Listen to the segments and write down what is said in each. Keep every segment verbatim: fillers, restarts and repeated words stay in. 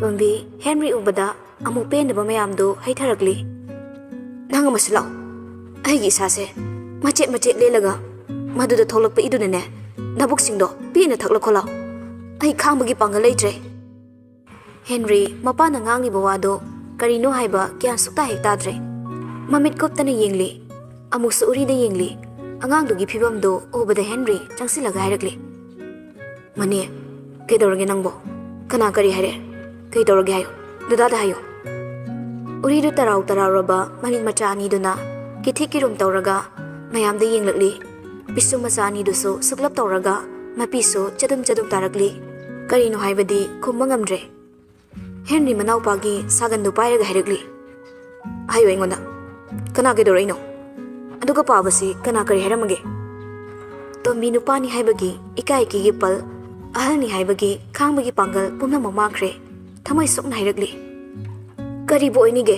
ꯇꯣꯝꯕꯤ Henry ꯎꯕꯗ ꯑꯃꯨꯛ ꯄꯦꯟꯗꯕ ꯃꯌꯥꯝꯗꯨ ꯍꯩꯊꯔꯛꯂꯤ꯫ "ꯅꯪ ꯑꯃꯁꯨ ꯂꯥꯛꯑꯣ꯫ ꯑꯩꯒꯤ ꯏꯁꯥꯁꯦ ꯃꯆꯦꯠ ꯃꯆꯦꯠ ꯂꯦꯜꯂꯒ ꯃꯗꯨꯗ ꯊꯣꯛꯂꯛꯄ ꯏꯗꯨꯅꯅꯦ, ꯅꯕꯨꯛꯁꯤꯡꯗꯣ ꯄꯦꯟꯅ ꯊꯛꯂꯣ ꯈꯣꯠꯂꯣ꯫ ꯑꯩ ꯈꯥꯡꯕꯒꯤ ꯄꯥꯡꯒꯜ ꯂꯩꯇ꯭ꯔꯦ꯫" ꯍꯦꯟꯔꯤ ꯃꯄꯥꯅ ꯉꯥꯡꯂꯤꯕ ꯋꯥꯗꯣ ꯀꯔꯤꯅꯣ ꯍꯥꯏꯕ ꯒ꯭ꯌꯥꯟ ꯁꯨꯛꯇꯥ ꯍꯦꯛ ꯇꯥꯗ꯭ꯔꯦ꯫ ꯃꯃꯤꯠ ꯀꯨꯞꯇꯅ ꯌꯦꯡꯂꯤ꯫ ꯑꯃꯨꯛꯁꯨ ꯎꯔꯤꯗ ꯌꯦꯡꯂꯤ꯫ ꯑꯉꯥꯡꯗꯨꯒꯤ ꯐꯤꯕꯝꯗꯣ ꯎꯕꯗ ꯍꯦꯟꯔꯤ ꯆꯪꯁꯤꯜꯂꯒ ꯍꯥꯏꯔꯛꯂꯤ, "ꯃꯅꯦ, ꯀꯩꯗꯧꯔꯒꯦ ꯅꯪꯕꯣ? ꯀꯅꯥ ꯀꯔꯤ ꯍꯥꯏꯔꯦ? ꯀꯩꯗꯧꯔꯒꯦ ꯍꯥꯏꯌꯣ, ꯗꯗꯥꯗ ꯍꯥꯏꯌꯣ꯫" ꯎꯔꯤꯗꯨ ꯇꯔꯥꯎ ꯇꯔꯥꯎꯔꯕ ꯃꯃꯤꯠ ꯃꯆꯥ ꯑꯅꯤꯗꯨꯅ ꯀꯤꯊꯤꯛ ꯀꯤꯔꯨꯝ ꯇꯧꯔꯒ ꯃꯌꯥꯝꯗ ꯌꯦꯡꯂꯛꯂꯤ꯫ ꯄꯤꯁꯨꯝ ꯃꯆꯥ ꯑꯅꯤꯗꯨꯁꯨ ꯁꯨꯛꯂꯞ ꯇꯧꯔꯒ ꯃꯄꯤꯁꯨ ꯆꯗꯨꯝ ꯆꯗꯨꯝ ꯇꯥꯔꯛꯂꯤ꯫ ꯀꯔꯤꯅꯣ ꯍꯥꯏꯕꯗꯤ ꯈꯨꯝꯕ ꯉꯝꯗ꯭ꯔꯦ꯫ ꯍꯦꯟꯔꯤ ꯃꯅꯥꯎꯄꯥꯒꯤ ꯁꯥꯒꯟꯗꯨ ꯄꯥꯏꯔꯒ ꯍꯥꯏꯔꯛꯂꯤ, "ꯍꯥꯏꯌꯨ ꯑꯩꯉꯣꯟꯗ, ꯀꯅꯥ ꯀꯩꯗꯧꯔꯛꯏꯅꯣ? ꯑꯗꯨꯒ ꯄꯥꯕꯁꯤ ꯀꯅꯥ ꯀꯔꯤ ꯍꯥꯏꯔꯝꯃꯒꯦ?" ꯇꯣꯝꯕꯤ ꯅꯨꯄꯥꯅꯤ ꯍꯥꯏꯕꯒꯤ ꯏꯀꯥꯏ ꯀꯤꯒꯤ ꯄꯜ, ꯑꯍꯜꯅꯤ ꯍꯥꯏꯕꯒꯤ ꯈꯥꯡꯕꯒꯤ ꯄꯥꯡꯒꯜ ꯄꯨꯝꯅꯃꯛ ꯃꯥꯡꯈ꯭ꯔꯦ꯫ ꯊꯃꯣꯏ ꯁꯣꯛꯅ ꯍꯥꯏꯔꯛꯂꯤ, "ꯀꯔꯤꯕꯨ ꯑꯣꯏꯅꯤꯒꯦ?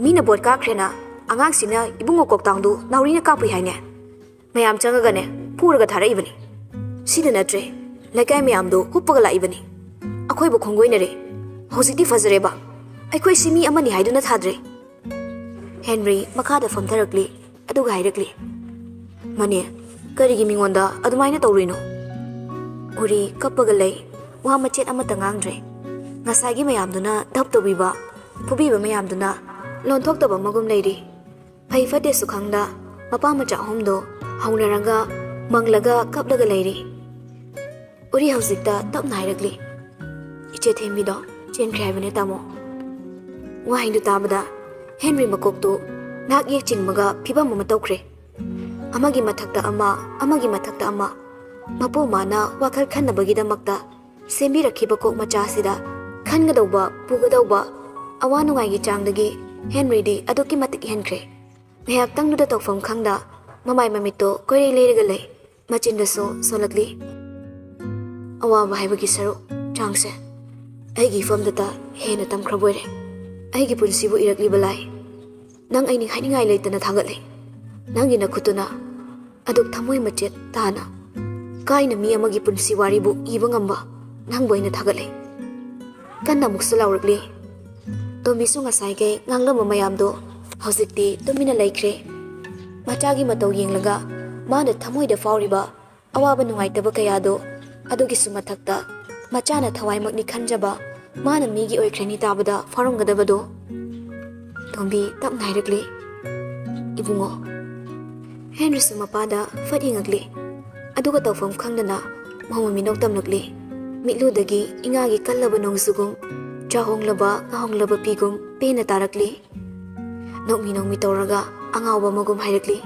ꯃꯤꯅ ꯕꯣꯠ ꯀꯥꯈ꯭ꯔꯦꯅ ꯑꯉꯥꯡꯁꯤꯅ ꯏꯕꯨꯡꯉꯣ ꯀꯣꯛꯇꯥꯡꯗꯨ ꯅꯥꯎꯔꯤꯅ ꯀꯥꯞꯄꯨꯏ ꯍꯥꯏꯅꯦ꯫ ꯃꯌꯥꯝ ꯆꯪꯉꯒꯅꯦ ꯐꯨꯔꯒ ꯊꯥꯔꯛꯏꯕꯅꯤ꯫ ꯁꯤꯗ ꯅꯠꯇ꯭ꯔꯦ, ꯂꯩꯀꯥꯏ ꯃꯌꯥꯝꯗꯣ ꯍꯨꯞꯄꯒ ꯂꯥꯛꯏꯕꯅꯤ꯫ ꯑꯩꯈꯣꯏꯕꯨ ꯈꯣꯡꯒꯣꯏꯅꯔꯦ꯫ ꯍꯧꯖꯤꯛꯇꯤ ꯐꯖꯔꯦꯕ꯫ ꯑꯩꯈꯣꯏ ꯁꯤ ꯃꯤ ꯑꯃꯅꯤ ꯍꯥꯏꯗꯨꯅ ꯊꯥꯗ꯭ꯔꯦ꯫" ꯍꯦꯟꯔꯤ ꯃꯈꯥꯗ ꯐꯝꯊꯔꯛꯂꯤ꯫ ꯑꯗꯨꯒ ꯍꯥꯏꯔꯛꯂꯤ, "ꯃꯅꯦ, ꯀꯔꯤꯒꯤ ꯃꯤꯉꯣꯟꯗ ꯑꯗꯨꯃꯥꯏꯅ ꯇꯧꯔꯨꯏꯅꯣ?" ꯎꯔꯤ ꯀꯞꯄꯒ ꯂꯩ꯫ ꯋꯥ ꯃꯆꯦꯠ ꯑꯃꯠꯇ ꯉꯥꯡꯗ꯭ꯔꯦ꯫ ꯉꯁꯥꯏꯒꯤ ꯃꯌꯥꯝꯗꯨꯅ ꯙꯞ ꯇꯧꯕꯤꯕ, ꯐꯨꯕꯤꯕ ꯃꯌꯥꯝꯗꯨꯅ ꯂꯣꯟꯊꯣꯛꯇꯕ ꯑꯃꯒꯨꯝ ꯂꯩꯔꯤ꯫ ꯐꯩ ꯐꯠꯇꯦꯁꯨ ꯈꯪꯗ ꯃꯄꯥ ꯃꯆꯥ ꯑꯍꯨꯝꯗꯣ ꯍꯧꯅꯔꯒ ꯃꯪꯂꯒ ꯀꯞꯂꯒ ꯂꯩꯔꯤ꯫ ꯎꯔꯤ ꯍꯧꯖꯤꯛꯇ ꯇꯞꯅ ꯍꯥꯏꯔꯛꯂꯤ, "ꯏꯆꯦ ꯊꯦꯝꯕꯤꯗꯣ ꯆꯦꯟꯈ꯭ꯔꯦ ꯍꯥꯏꯕꯅꯦ ꯇꯥꯃꯣ꯫" ꯋꯥꯍꯩꯗꯨ ꯇꯥꯕꯗ ꯍꯦꯟꯔꯤ ꯃꯀꯣꯛꯇꯨ ꯅꯥꯛ ꯌꯦꯛ ꯆꯤꯡꯕꯒ ꯐꯤꯕꯝ ꯑꯃ ꯇꯧꯈ꯭ꯔꯦ꯫ ꯑꯃꯒꯤ ꯃꯊꯛꯇ ꯑꯃ, ꯑꯃꯒꯤ ꯃꯊꯛꯇ ꯑꯃ꯫ ꯃꯄꯨ ꯃꯥꯅ ꯋꯥꯈꯜ ꯈꯟꯅꯕꯒꯤꯗꯃꯛꯇ ꯁꯦꯝꯕꯤꯔꯛꯈꯤꯕ ꯀꯣꯛ ꯃꯆꯥꯁꯤꯗ ꯈꯟꯒꯗꯧꯕ, ꯄꯨꯒꯗꯧꯕ ꯑꯋꯥ ꯅꯨꯡꯉꯥꯏꯒꯤ ꯆꯥꯡꯗꯒꯤ ꯍꯦꯟꯔꯤꯗꯤ ꯑꯗꯨꯛꯀꯤ ꯃꯇꯤꯛ ꯍꯦꯟꯈ꯭ꯔꯦ꯫ ꯉꯥꯏꯍꯥꯛꯇꯪꯗꯨꯗ ꯇꯧꯐꯝ ꯈꯪꯗ ꯃꯃꯥꯏ ꯃꯃꯤꯠꯇꯣ ꯀꯣꯏꯔꯩ ꯂꯩꯔꯒ ꯂꯩ꯫ ꯃꯆꯤꯟꯗꯁꯨ ꯁꯣꯜꯂꯛꯂꯤ꯫ ꯑꯋꯥꯕ ꯍꯥꯏꯕꯒꯤ ꯁꯔꯨꯛ ꯆꯥꯡꯁꯦ ꯑꯩꯒꯤ ꯏꯐꯝꯗꯇ ꯍꯦꯟꯅ ꯇꯝꯈ꯭ꯔꯕ ꯑꯣꯏꯔꯦ꯫ ꯑꯩꯒꯤ ꯄꯨꯟꯁꯤꯕꯨ ꯏꯔꯛꯂꯤꯕ ꯂꯥꯏ, ꯅꯪ ꯑꯩ ꯅꯤꯡꯍꯥꯏꯅꯤꯡꯉꯥꯏ ꯂꯩꯇꯅ ꯊꯥꯒꯠꯂꯤ꯫ ꯅꯪꯒꯤ ꯅꯈꯨꯠꯇꯨꯅ ꯑꯗꯨꯛ ꯊꯃꯣꯏ ꯃꯆꯦꯠ ꯇꯥꯅ ꯀꯥꯏꯅ ꯃꯤ ꯑꯃꯒꯤ ꯄꯨꯟꯁꯤ ꯋꯥꯔꯤꯕꯨ ꯏꯕ ꯉꯝꯕ ꯅꯪꯕꯨ ꯑꯩꯅ ꯊꯥꯒꯠꯂꯤ꯫ ꯀꯟꯅ ꯑꯃꯨꯛꯁꯨ ꯂꯥꯎꯔꯛꯂꯤ꯫ ꯇꯣꯝꯕꯤꯁꯨ ꯉꯁꯥꯏꯈꯩ ꯉꯥꯡꯂꯝꯕ ꯃꯌꯥꯝꯗꯣ ꯍꯧꯖꯤꯛꯇꯤ ꯇꯨꯃꯤꯟꯅ ꯂꯩꯈ꯭ꯔꯦ꯫ ꯃꯆꯥꯒꯤ ꯃꯇꯧ ꯌꯦꯡꯂꯒ ꯃꯥꯅ ꯊꯃꯣꯏꯗ ꯐꯥꯎꯔꯤꯕ ꯑꯋꯥꯕ ꯅꯨꯡꯉꯥꯏꯇꯕ ꯀꯌꯥꯗꯣ, ꯑꯗꯨꯒꯤꯁꯨ ꯃꯊꯛꯇ ꯃꯆꯥꯅ ꯊꯋꯥꯏꯃꯛꯅꯤ ꯈꯟꯖꯕ ꯃꯥꯅ ꯃꯤꯒꯤ ꯑꯣꯏꯈ꯭ꯔꯅꯤ ꯇꯥꯕꯗ ꯐꯥꯎꯔꯝꯒꯗꯕꯗꯣ꯫ ꯇꯣꯝꯕꯤ ꯇꯞꯅ ꯍꯥꯏꯔꯛꯂꯤ, "ꯏꯕꯨꯡꯉꯣ꯫" ꯍꯦꯟꯔꯤꯁꯨ ꯃꯄꯥꯗ ꯐꯠ ꯌꯦꯡꯉꯛꯂꯤ꯫ ꯑꯗꯨꯒ ꯇꯧꯐꯝ ꯈꯪꯗꯅ ꯃꯃꯣꯟ ꯃꯤꯅꯧ ꯇꯝꯂꯛꯂꯤ꯫ ꯃꯤꯠꯂꯨꯗꯒꯤ ꯏꯉꯥꯒꯤ ꯀꯜꯂꯕ ꯅꯣꯡꯖꯨꯒꯨꯝ, ꯆꯥꯍꯣꯡꯂꯕ ꯉꯥꯍꯣꯡꯂꯕ ꯄꯤꯒꯨꯝ ꯄꯦꯟꯅ ꯇꯥꯔꯛꯂꯤ꯫ ꯅꯣꯛꯃꯤ ꯅꯣꯛꯃꯤ ꯇꯧꯔꯒ ꯑꯉꯥꯎꯕ ꯑꯃꯒꯨꯝ ꯍꯥꯏꯔꯛꯂꯤ,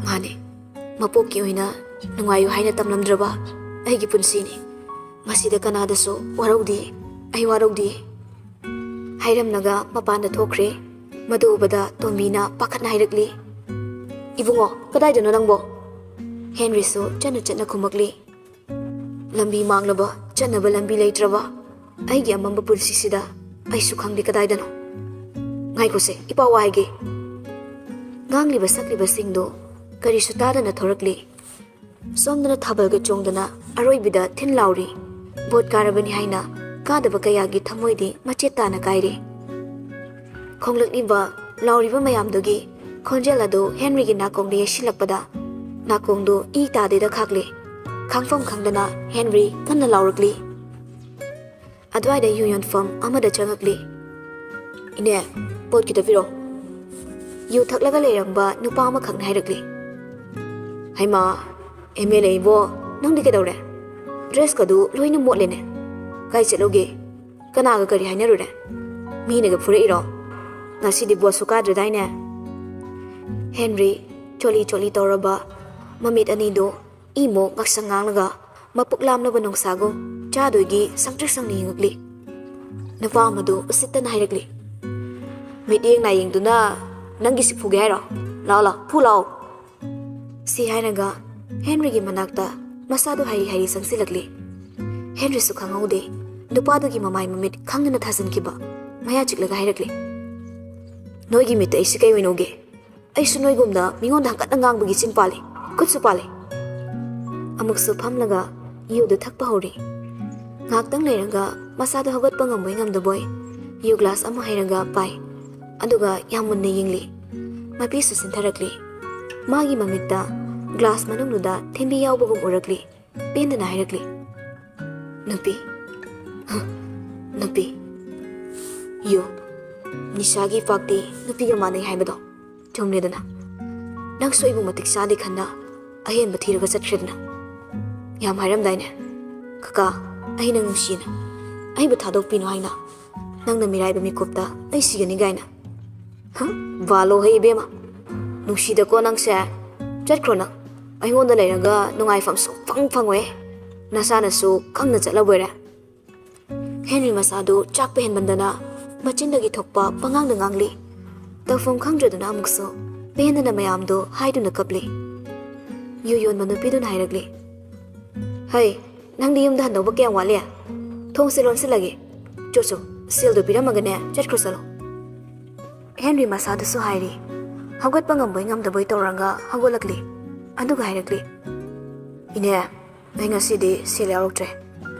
"ꯃꯥꯅꯦ, ꯃꯄꯣꯛꯀꯤ ꯑꯣꯏꯅ ꯅꯨꯡꯉꯥꯏꯌꯨ ꯍꯥꯏꯅ ꯇꯝꯂꯝꯗ꯭ꯔꯕ ꯑꯩꯒꯤ ꯄꯨꯟꯁꯤꯅꯤ꯫ ꯃꯁꯤꯗ ꯀꯅꯥꯗꯁꯨ ꯋꯥꯔꯧꯗꯦ, ꯑꯩ ꯋꯥꯔꯧꯗꯦ꯫" ꯍꯥꯏꯔꯝꯂꯒ ꯃꯄꯥꯟꯗ ꯊꯣꯛꯈ꯭ꯔꯦ꯫ ꯃꯗꯨ ꯎꯕꯗ ꯇꯣꯝꯕꯤꯅ ꯄꯥꯈꯠꯅ ꯍꯥꯏꯔꯛꯂꯤ, "ꯏꯕꯨꯡꯉꯣ, ꯀꯗꯥꯏꯗꯅꯣ ꯅꯪꯕꯣ?" ꯍꯦꯟꯔꯤꯁꯨ ꯆꯠꯅ ꯆꯠꯅ ꯈꯨꯝꯃꯛꯂꯤ, "ꯂꯝꯕꯤ ꯃꯥꯡꯂꯕ, ꯆꯠꯅꯕ ꯂꯝꯕꯤ ꯂꯩꯇ꯭ꯔꯕ ꯑꯩꯒꯤ ꯑꯃꯝꯕ ꯄꯨꯟꯁꯤꯁꯤꯗ ꯑꯩꯁꯨ ꯈꯪꯗꯦ ꯀꯗꯥꯏꯗꯅꯣ꯫ ꯉꯥꯏꯈꯣꯁꯦ, ꯏꯄꯥ ꯋꯥ ꯍꯥꯏꯒꯦ꯫" ꯉꯥꯡꯂꯤꯕ ꯁꯛꯂꯤꯕꯁꯤꯡꯗꯣ ꯀꯔꯤꯁꯨ ꯇꯥꯗꯅ ꯊꯣꯔꯛꯂꯤ꯫ ꯁꯣꯝꯗꯅ ꯊꯥꯕꯜꯒ ꯆꯣꯡꯗꯅ ꯑꯔꯣꯏꯕꯤꯗ ꯊꯤꯟ ꯂꯥꯎꯔꯤ꯫ ꯚꯣꯠ ꯀꯥꯔꯕꯅꯤ ꯍꯥꯏꯅ ꯀꯥꯗꯕ ꯀꯌꯥꯒꯤ ꯊꯃꯣꯏꯗꯤ ꯃꯆꯦꯠ ꯇꯥꯅ ꯀꯥꯏꯔꯤ꯫ ꯈꯣꯡꯂꯛꯂꯤꯕ ꯂꯥꯎꯔꯤꯕ ꯃꯌꯥꯝꯗꯨꯒꯤ ꯈꯣꯟꯖꯦꯜ ꯑꯗꯨ ꯍꯦꯟꯔꯤꯒꯤ ꯅꯥꯀꯣꯡꯗ ꯌꯩꯁꯤꯜꯂꯛꯄꯗ ꯅꯥꯀꯣꯡꯗꯨ ꯏ ꯇꯥꯗꯦꯗ ꯈꯥꯛꯂꯦ꯫ ꯈꯥꯡꯐꯝ ꯈꯪꯗꯅ ꯍꯦꯟꯔꯤ ꯀꯟꯅ ꯂꯥꯎꯔꯛꯂꯤ꯫ ꯑꯗꯨꯋꯥꯏꯗ ꯌꯨ ꯌꯣꯟꯐꯝ ꯑꯃꯗ ꯆꯪꯉꯛꯂꯤ꯫ "ꯏꯅꯦ, ꯄꯣꯠ ꯈꯤꯇ ꯄꯤꯔꯣ꯫" ꯌꯨ ꯊꯛꯂꯒ ꯂꯩꯔꯝꯕ ꯅꯨꯄꯥ ꯑꯃꯈꯛꯅ ꯍꯥꯏꯔꯛꯂꯤ꯫ "ꯍꯩꯃꯥ, ꯑꯦꯝ ꯑꯦꯜ ꯑꯦ ꯏꯕꯣ, ꯅꯪꯗꯤ ꯀꯩꯗꯧꯔꯦ? ꯗ꯭ꯔꯦꯁꯀꯗꯨ ꯂꯣꯏꯅ ꯃꯣꯠꯂꯦꯅꯦ꯫ ꯀꯥꯏ ꯆꯠꯂꯨꯒꯦ? ꯀꯅꯥꯒ ꯀꯔꯤ ꯍꯥꯏꯅꯔꯨꯔꯦ? ꯃꯤꯅꯒ ꯐꯨꯔꯛꯏꯔꯣ? ꯉꯁꯤꯗꯤ ꯕꯣꯠꯁꯨ ꯀꯥꯗ꯭ꯔꯗꯥꯏꯅꯦ?" ꯍꯦꯟꯔꯤ ꯆꯣꯠꯂꯤ ꯆꯣꯠꯂꯤ ꯇꯧꯔꯕ ꯃꯃꯤꯠ ꯑꯅꯤꯗꯨ ꯏꯃꯣ ꯉꯛꯁꯪ ꯉꯥꯡꯂꯒ ꯃꯄꯨꯛ ꯂꯥꯝꯂꯕ ꯅꯣꯡꯁꯥꯒꯨꯝ ꯆꯥꯗꯣꯏꯒꯤ ꯁꯪꯇ꯭ꯔꯤꯛ ꯁꯪꯅ ꯌꯦꯡꯉꯛꯂꯤ꯫ ꯅꯨꯄꯥ ꯑꯃꯗꯨ ꯎꯁꯤꯠꯇꯅ ꯍꯥꯏꯔꯛꯂꯤ, "ꯃꯤꯠꯌꯦꯡ ꯅꯥꯌꯦꯡꯗꯨꯅ ꯅꯪꯒꯤꯁꯤ ꯐꯨꯒꯦ ꯍꯥꯏꯔꯣ? ꯂꯥꯛꯑꯣ, ꯂꯥꯛꯑꯣ, ꯐꯨ ꯂꯥꯛꯑꯣ꯫" ꯁꯤ ꯍꯥꯏꯔꯒ ꯍꯦꯟꯔꯤꯒꯤ ꯃꯅꯥꯛꯇ ꯃꯁꯥꯗꯨ ꯍꯥꯏꯔꯤ ꯍꯥꯏꯔꯤ ꯆꯪꯁꯤꯜꯂꯛꯂꯤ꯫ ꯍꯦꯟꯔꯤꯁꯨ ꯈꯪꯍꯧꯗꯦ, ꯅꯨꯄꯥꯗꯨꯒꯤ ꯃꯃꯥꯏ ꯃꯃꯤꯠ ꯈꯪꯗꯅ ꯊꯥꯖꯤꯟꯈꯤꯕ꯫ ꯃꯌꯥ ꯆꯤꯛꯂꯒ ꯍꯥꯏꯔꯛꯂꯤ, "ꯅꯣꯏꯒꯤ ꯃꯤꯠꯇ ꯑꯩꯁꯤ ꯀꯩ ꯑꯣꯏꯅ ꯎꯒꯦ? ꯑꯩꯁꯨ ꯅꯣꯏꯒꯨꯝꯅ ꯃꯤꯉꯣꯟꯗ ꯍꯪꯀꯠꯅ ꯉꯥꯡꯕꯒꯤ ꯆꯤꯟ ꯄꯥꯜꯂꯤ, ꯈꯨꯠꯁꯨ ꯄꯥꯜꯂꯤ꯫" ꯑꯃꯨꯛꯁꯨ ꯐꯝꯂꯒ ꯌꯨꯗꯨ ꯊꯛꯄ ꯍꯧꯔꯤ꯫ ꯉꯥꯏꯍꯥꯛꯇꯪ ꯂꯩꯔꯒ ꯃꯁꯥꯗꯣ ꯍꯧꯒꯠꯄ ꯉꯝꯕꯣꯏ ꯉꯝꯗꯕꯣꯏ ꯌꯨ ꯒ꯭ꯂꯥꯁ ꯑꯃ ꯍꯩꯔꯒ ꯄꯥꯏ꯫ ꯑꯗꯨꯒ ꯌꯥꯝ ꯃꯨꯟꯅ ꯌꯦꯡꯂꯤ꯫ ꯃꯄꯤꯁꯨ ꯁꯤꯟꯊꯔꯛꯂꯤ꯫ ꯃꯥꯒꯤ ꯃꯃꯤꯠꯇ ꯒ꯭ꯂꯥꯁ ꯃꯅꯨꯡꯗꯨꯗ ꯊꯤꯟꯕꯤ ꯌꯥꯎꯕꯒꯨꯝ ꯎꯔꯛꯂꯤ꯫ ꯄꯦꯟꯗꯅ ꯍꯥꯏꯔꯛꯂꯤ, "ꯅꯨꯄꯤ, ꯍ, ꯅꯨꯄꯤ, ꯌꯨ, ꯅꯤꯁꯥꯒꯤ ꯄꯥꯛꯇꯤ ꯅꯨꯄꯤꯒ ꯃꯥꯟꯅꯩ ꯍꯥꯏꯕꯗꯣ ꯆꯨꯝꯂꯦꯗꯅ꯫ ꯅꯪꯁꯨ ꯑꯩꯕꯨ ꯃꯇꯤꯛ ꯆꯥꯗꯦ ꯈꯟꯅ ꯑꯍꯦꯟꯕ ꯊꯤꯔꯒ ꯆꯠꯈ꯭ꯔꯦꯗꯅ꯫ ꯌꯥꯝ ꯍꯥꯏꯔꯝꯗꯥꯏꯅꯦ, ꯀꯀꯥ, ꯑꯩ ꯅꯪ ꯅꯨꯡꯁꯤꯅ, ꯑꯩꯕꯨ ꯊꯥꯗꯣꯛꯄꯤꯅꯨ ꯍꯥꯏꯅ꯫ ꯅꯪꯅ ꯃꯤꯔꯥꯏꯕ ꯃꯤꯀꯨꯞꯇ ꯑꯩ ꯁꯤꯒꯅꯤ ꯀꯥꯏꯅ꯫ ꯍ, ꯕꯥꯂꯣ ꯍꯩ ꯏꯕꯦꯝꯃ, ꯅꯨꯡꯁꯤꯗꯀꯣ ꯅꯪꯁꯦ꯫ ꯆꯠꯈ꯭ꯔꯣ ꯅꯪ꯫ ꯑꯩꯉꯣꯟꯗ ꯂꯩꯔꯒ ꯅꯨꯡꯉꯥꯏꯐꯝ ꯁꯨꯡꯐꯪ ꯐꯪꯉꯣꯏ꯫ ꯅꯁꯥꯅꯁꯨ ꯈꯪꯅ ꯆꯠꯂꯕꯣꯏꯔꯦ꯫" ꯍꯦꯟꯔꯤ ꯃꯁꯥꯗꯨ ꯆꯥꯛꯄ ꯍꯦꯟꯃꯟꯗꯅ ꯃꯆꯤꯟꯗꯒꯤ ꯊꯣꯛꯄ ꯄꯉꯥꯡꯗ ꯉꯥꯡꯂꯤ꯫ ꯇꯧꯐꯝ ꯈꯪꯗ꯭ꯔꯗꯨꯅ ꯑꯃꯨꯛꯁꯨ ꯄꯦꯟꯗꯅ ꯃꯌꯥꯝꯗꯨ ꯍꯥꯏꯗꯨꯅ ꯀꯞꯂꯤ꯫ ꯌꯨ ꯌꯣꯟꯕ ꯅꯨꯄꯤꯗꯨꯅ ꯍꯥꯏꯔꯛꯂꯤ, "ꯍꯩ, ꯅꯪꯗꯤ ꯌꯨꯝꯗ ꯍꯟꯗꯧꯕ ꯀꯌꯥꯝ ꯋꯥꯠꯂꯤ? ꯊꯣꯡꯁꯦ ꯂꯣꯟꯁꯤꯜꯂꯒꯦ꯫ ꯆꯣ ꯆꯣ, ꯁꯦꯜꯗꯨ ꯄꯤꯔꯝꯃꯒꯅꯦ ꯆꯠꯈ꯭ꯔꯣ ꯆꯠꯂꯣ꯫" ꯍꯦꯟꯔꯤ ꯃꯁꯥꯗꯨꯁꯨ ꯍꯥꯏꯔꯤ꯫ ꯍꯧꯒꯠꯄ ꯉꯝꯕꯣꯏ ꯉꯝꯗꯕꯣꯏ ꯇꯧꯔꯒ ꯍꯧꯒꯠꯂꯛꯂꯤ꯫ ꯑꯗꯨꯒ ꯍꯥꯏꯔꯛꯂꯤ, "ꯏꯅꯦ, ꯑꯩ ꯉꯁꯤꯗꯤ ꯁꯦꯜ ꯌꯥꯎꯔꯛꯇ꯭ꯔꯦ꯫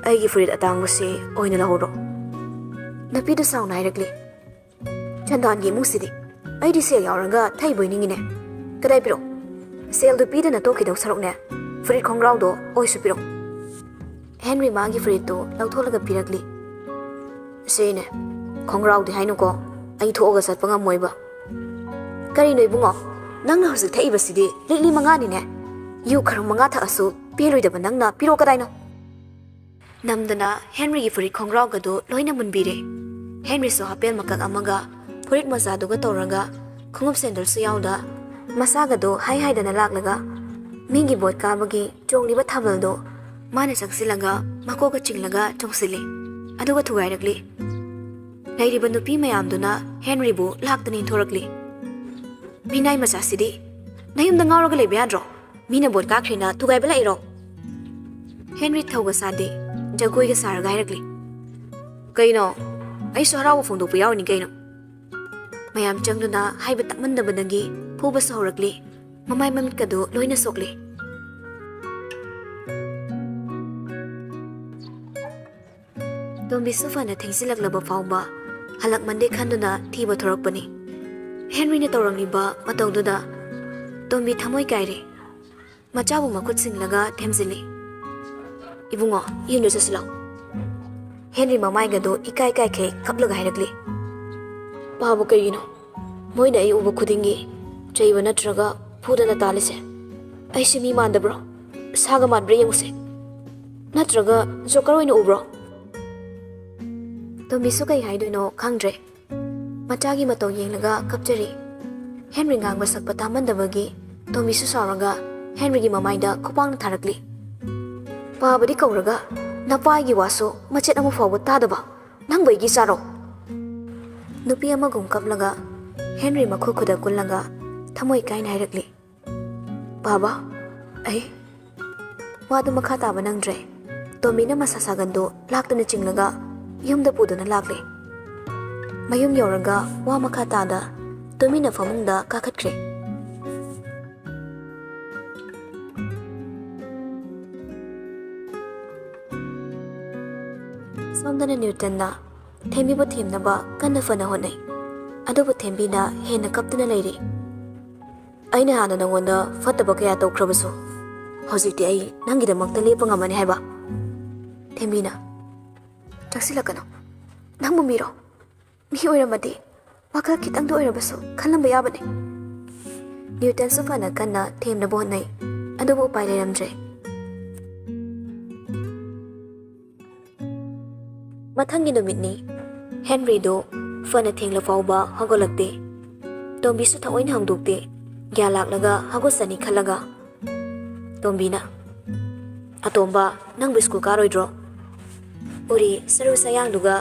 ꯑꯩꯒꯤ ꯐꯨꯔꯤꯠ ꯑꯇꯥꯡꯕꯁꯤ ꯑꯣꯏꯅ ꯂꯧꯍꯧꯔꯣ꯫" ꯅꯨꯄꯤꯗꯨ ꯁꯥꯎꯅ ꯍꯥꯏꯔꯛꯂꯤ, "ꯆꯟꯗꯥꯟꯒꯤ ꯏꯃꯨꯡꯁꯤꯗꯤ꯫ ꯑꯩꯗꯤ ꯁꯦꯜ ꯌꯥꯎꯔꯒ ꯊꯩꯕꯣꯏ ꯅꯤꯡꯉꯤꯅꯦ꯫ ꯀꯗꯥꯏ ꯄꯤꯔꯛꯑꯣ? ꯁꯦꯜꯗꯨ ꯄꯤꯗꯅ ꯇꯣꯛꯈꯤꯗꯧ ꯁꯔꯨꯛꯅꯦ, ꯐꯨꯔꯤꯠ ꯈꯣꯡꯒ꯭ꯔꯥꯎꯗꯣ ꯑꯣꯏꯁꯨ ꯄꯤꯔꯛꯑꯣ꯫" ꯍꯦꯟꯔꯤ ꯃꯥꯒꯤ ꯐꯨꯔꯤꯠꯇꯨ ꯂꯧꯊꯣꯛꯂꯒ ꯄꯤꯔꯛꯂꯤ꯫ "ꯁꯤꯅꯦ, ꯈꯣꯡꯒ꯭ꯔꯥꯎꯗꯤ ꯍꯥꯏꯅꯨꯀꯣ, ꯑꯩ ꯊꯣꯛꯑꯒ ꯆꯠꯄ ꯉꯝꯃꯣꯏꯕ꯫" "ꯀꯔꯤꯅꯣ ꯏꯕꯨꯡꯉꯣ, ꯅꯪꯅ ꯍꯧꯖꯤꯛ ꯊꯛꯏꯕꯁꯤꯗꯤ ꯂꯤꯛꯂꯤ ꯃꯉꯥꯅꯤꯅꯦ꯫ ꯌꯨ ꯈꯔꯨꯡ ꯃꯉꯥ ꯊꯛꯑꯁꯨ ꯄꯦꯜꯂꯣꯏꯗꯕ ꯅꯪꯅ ꯄꯤꯔꯛꯑꯣ ꯀꯗꯥꯏꯅꯣ?" ꯅꯝꯗꯅ ꯍꯦꯟꯔꯤꯒꯤ ꯐꯨꯔꯤꯠ ꯈꯣꯡꯒ꯭ꯔꯥꯎꯒꯗꯨ ꯂꯣꯏꯅ ꯃꯨꯟꯕꯤꯔꯦ꯫ ꯍꯦꯟꯔꯤꯁꯨ ꯍꯥꯄꯦꯜ ꯃꯀꯛ ꯑꯃꯒ ꯐꯨꯔꯤꯠ ꯃꯣꯖꯥꯗꯨꯒ ꯇꯧꯔꯒ, ꯈꯣꯡꯎꯞ ꯁꯦꯟꯗꯜꯁꯨ ꯌꯥꯎꯗ, ꯃꯁꯥꯒꯗꯨ ꯍꯥꯏ ꯍꯥꯏꯗꯅ ꯂꯥꯛꯂꯒ, ꯃꯤꯒꯤ ꯕꯣꯠ ꯀꯥꯕꯒꯤ ꯆꯣꯡꯂꯤꯕ ꯊꯥꯕꯜꯗꯨ ꯃꯥꯅ ꯆꯪꯁꯤꯜꯂꯒ ꯃꯀꯣꯛꯀ ꯆꯤꯡꯂꯒ ꯆꯣꯡꯁꯤꯜꯂꯤ꯫ ꯑꯗꯨꯒ ꯊꯨꯒꯥꯏꯔꯛꯂꯤ꯫ ꯂꯩꯔꯤꯕ ꯅꯨꯄꯤ ꯃꯌꯥꯝꯗꯨꯅ ꯍꯦꯟꯔꯤꯕꯨ ꯂꯥꯛꯇꯅ ꯏꯟꯊꯣꯔꯛꯂꯤ꯫ "ꯃꯤꯅꯥꯏ ꯃꯆꯥꯁꯤꯗꯤ, ꯅꯌꯨꯝꯗ ꯉꯥꯎꯔꯒ ꯂꯩꯕ ꯌꯥꯗ꯭ꯔꯣ? ꯃꯤꯅ ꯕꯣꯠ ꯀꯥꯈ꯭ꯔꯦꯅ ꯊꯨꯒꯥꯏꯕ ꯂꯥꯛꯏꯔꯣ?" ꯍꯦꯟꯔꯤ ꯊꯧꯒ ꯁꯥꯗꯦ, ꯖꯒꯣꯏꯒ ꯁꯥꯔꯒ ꯍꯥꯏꯔꯛꯂꯤ꯫ "ꯀꯩꯅꯣ? ꯑꯩꯁꯨ ꯍꯔꯥꯎꯕ ꯐꯣꯡꯗꯣꯛꯄ ꯌꯥꯎꯔꯤꯅꯤ ꯀꯩꯅꯣ꯫" ꯃꯌꯥꯝ ꯆꯪꯗꯨꯅ ꯍꯥꯏꯕ ꯇꯥꯃꯟꯗꯕꯗꯒꯤ ꯐꯨꯕꯁꯨ ꯍꯧꯔꯛꯂꯤ꯫ ꯃꯃꯥꯏ ꯃꯃꯤꯠꯀꯗꯨ ꯂꯣꯏꯅ ꯁꯣꯛꯂꯤ꯫ ꯇꯣꯝꯕꯤꯁꯨ ꯐꯅ ꯊꯦꯡꯖꯤꯜꯂꯛꯂꯕ ꯐꯥꯎꯕ ꯍꯜꯂꯛꯃꯟꯗꯦ ꯈꯟꯗꯨꯅ ꯊꯤꯕ ꯊꯣꯔꯛꯄꯅꯤ꯫ ꯍꯦꯟꯔꯤꯅ ꯇꯧꯔꯝꯂꯤꯕ ꯃꯇꯧꯗꯨꯗ ꯇꯣꯝꯕꯤ ꯊꯃꯣꯏ ꯀꯥꯏꯔꯦ꯫ ꯃꯆꯥꯕꯨ ꯃꯈꯨꯠ ꯁꯤꯡꯂꯒ ꯊꯦꯝꯖꯤꯜꯂꯤ꯫ "ꯏꯕꯨꯡꯉꯣ, ꯌꯨꯝꯗ ꯆꯠꯁꯤ ꯂꯥꯎ꯫" ꯍꯦꯟꯔꯤ ꯃꯃꯥꯏꯒꯗꯨ ꯏꯀꯥꯏ ꯀꯥꯏꯈꯩ ꯀꯞꯂꯒ ꯍꯥꯏꯔꯛꯂꯤ꯫ "ꯄꯥꯕ ꯀꯩꯒꯤꯅꯣ? ꯃꯣꯏꯅ ꯑꯩ ꯎꯕ ꯈꯨꯗꯤꯡꯒꯤ ꯆꯩꯕ ꯅꯠꯇ꯭ꯔꯒ ꯐꯨꯗꯅ ꯇꯥꯜꯂꯤꯁꯦ? ꯑꯩꯁꯦ ꯃꯤ ꯃꯥꯟꯗꯕ꯭ꯔꯣ? ꯁꯥꯒ ꯃꯥꯟꯕ꯭ꯔꯥ ꯌꯦꯡꯉꯨꯁꯦ꯫ ꯅꯠꯇ꯭ꯔꯒ ꯖꯣꯀꯔ ꯑꯣꯏꯅ ꯎꯕ꯭ꯔꯣ?" ꯇꯣꯝꯕꯤꯁꯨ ꯀꯩ ꯍꯥꯏꯗꯣꯏꯅꯣ ꯈꯪꯗ꯭ꯔꯦ꯫ ꯃꯆꯥꯒꯤ ꯃꯇꯧ ꯌꯦꯡꯂꯒ ꯀꯞꯆꯔꯤ꯫ ꯍꯦꯟꯔꯤ ꯉꯥꯡꯕ ꯁꯛꯄ ꯇꯥꯃꯟꯗꯕꯒꯤ ꯇꯣꯝꯕꯤꯁꯨ ꯁꯥꯎꯔꯒ ꯍꯦꯟꯔꯤꯒꯤ ꯃꯃꯥꯏꯗ ꯈꯨꯄꯥꯛꯅ ꯊꯥꯔꯛꯂꯤ꯫ "ꯄꯥꯕꯗꯤ ꯀꯧꯔꯒ ꯅꯄꯥꯒꯤ ꯋꯥꯁꯨ ꯃꯆꯦꯠ ꯑꯃ ꯐꯥꯎꯕ ꯇꯥꯗꯕ ꯅꯪꯕꯨ ꯑꯩꯒꯤ ꯏꯆꯥꯔꯣ?" ꯅꯨꯄꯤ ꯑꯃꯒꯨꯝ ꯀꯞꯂꯒ ꯍꯦꯟꯔꯤ ꯃꯈꯨꯠ ꯈꯨꯗ ꯀꯨꯜꯂꯒ ꯊꯃꯣꯏ ꯀꯥꯏꯅ ꯍꯥꯏꯔꯛꯂꯤ꯫ "ꯄꯥꯕ, ꯑꯩ..." ꯋꯥꯗꯨ ꯃꯈꯥ ꯇꯥꯕ ꯅꯪꯗ꯭ꯔꯦ꯫ ꯇꯣꯝꯕꯤꯅ ꯃꯁꯥ ꯁꯥꯒꯟꯗꯨ ꯂꯥꯛꯇꯨꯅ ꯆꯤꯡꯂꯒ ꯌꯨꯝꯗ ꯄꯨꯗꯨꯅ ꯂꯥꯛꯂꯦ꯫ ꯃꯌꯨꯝ ꯌꯧꯔꯒ ꯋꯥ ꯃꯈꯥ ꯇꯥꯗ ꯇꯨꯃꯤꯟꯅ ꯐꯃꯨꯡꯗ ꯀꯥꯈꯠꯈ꯭ꯔꯦ꯫ ꯁꯣꯝꯗꯅ ꯅ꯭ꯌꯨꯇꯟꯅ ꯊꯦꯝꯕꯤꯕꯨ ꯊꯦꯝꯅꯕ ꯀꯟꯅ ꯐꯅ ꯍꯣꯠꯅꯩ꯫ ꯑꯗꯨꯕꯨ ꯊꯦꯝꯕꯤꯅ ꯍꯦꯟꯅ ꯀꯞꯇꯨꯅ ꯂꯩꯔꯤ꯫ "ꯑꯩꯅ ꯍꯥꯟꯅ ꯅꯉꯣꯟꯗ ꯐꯠꯇꯕ ꯀꯌꯥ ꯇꯧꯈ꯭ꯔꯕꯁꯨ, ꯍꯧꯖꯤꯛꯇꯤ ꯑꯩ ꯅꯪꯒꯤꯗꯃꯛꯇ ꯂꯦꯞꯄ ꯉꯝꯃꯅꯤ ꯍꯥꯏꯕ?" ꯊꯦꯝꯕꯤꯅ, "ꯆꯪꯁꯤꯜꯂꯛꯀꯅꯨ꯫ ꯅꯪꯕꯨ ꯃꯤꯔꯣ? ꯃꯤ ꯑꯣꯏꯔꯝꯃꯗꯤ ꯋꯥꯈꯜ ꯈꯤꯇꯪꯗ ꯑꯣꯏꯔꯕꯁꯨ ꯈꯜꯂꯝꯕ ꯌꯥꯕꯅꯤ꯫" ꯅ꯭ꯌꯨꯇꯟꯁꯨ ꯐꯅ ꯀꯟꯅ ꯊꯦꯝꯅꯕ ꯍꯣꯠꯅꯩ, ꯑꯗꯨꯕꯨ ꯎꯄꯥꯏ ꯂꯩꯔꯝꯗ꯭ꯔꯦ꯫ ꯃꯊꯪꯒꯤ ꯅꯨꯃꯤꯠꯅꯤ꯫ ꯍꯦꯟꯔꯤꯗꯨ ꯐꯅ ꯊꯦꯡꯂ ꯐꯥꯎꯕ ꯍꯧꯒꯠꯂꯛꯇꯦ꯫ ꯇꯣꯝꯕꯤꯁꯨ ꯊꯑꯣꯏꯅ ꯍꯪꯗꯣꯛꯇꯦ꯫ ꯒ꯭ꯌꯥꯟ ꯂꯥꯛꯂꯒ ꯍꯧꯒꯠꯆꯅꯤ ꯈꯜꯂꯒ꯫ ꯇꯣꯝꯕꯤꯅ, "ꯑꯇꯣꯝꯕ, ꯅꯪꯕꯨ ꯁ꯭ꯀꯨꯜ ꯀꯥꯔꯣꯏꯗ꯭ꯔꯣ? ꯎꯔꯤ, ꯁꯔꯨ ꯁꯌꯥꯡꯗꯨꯒ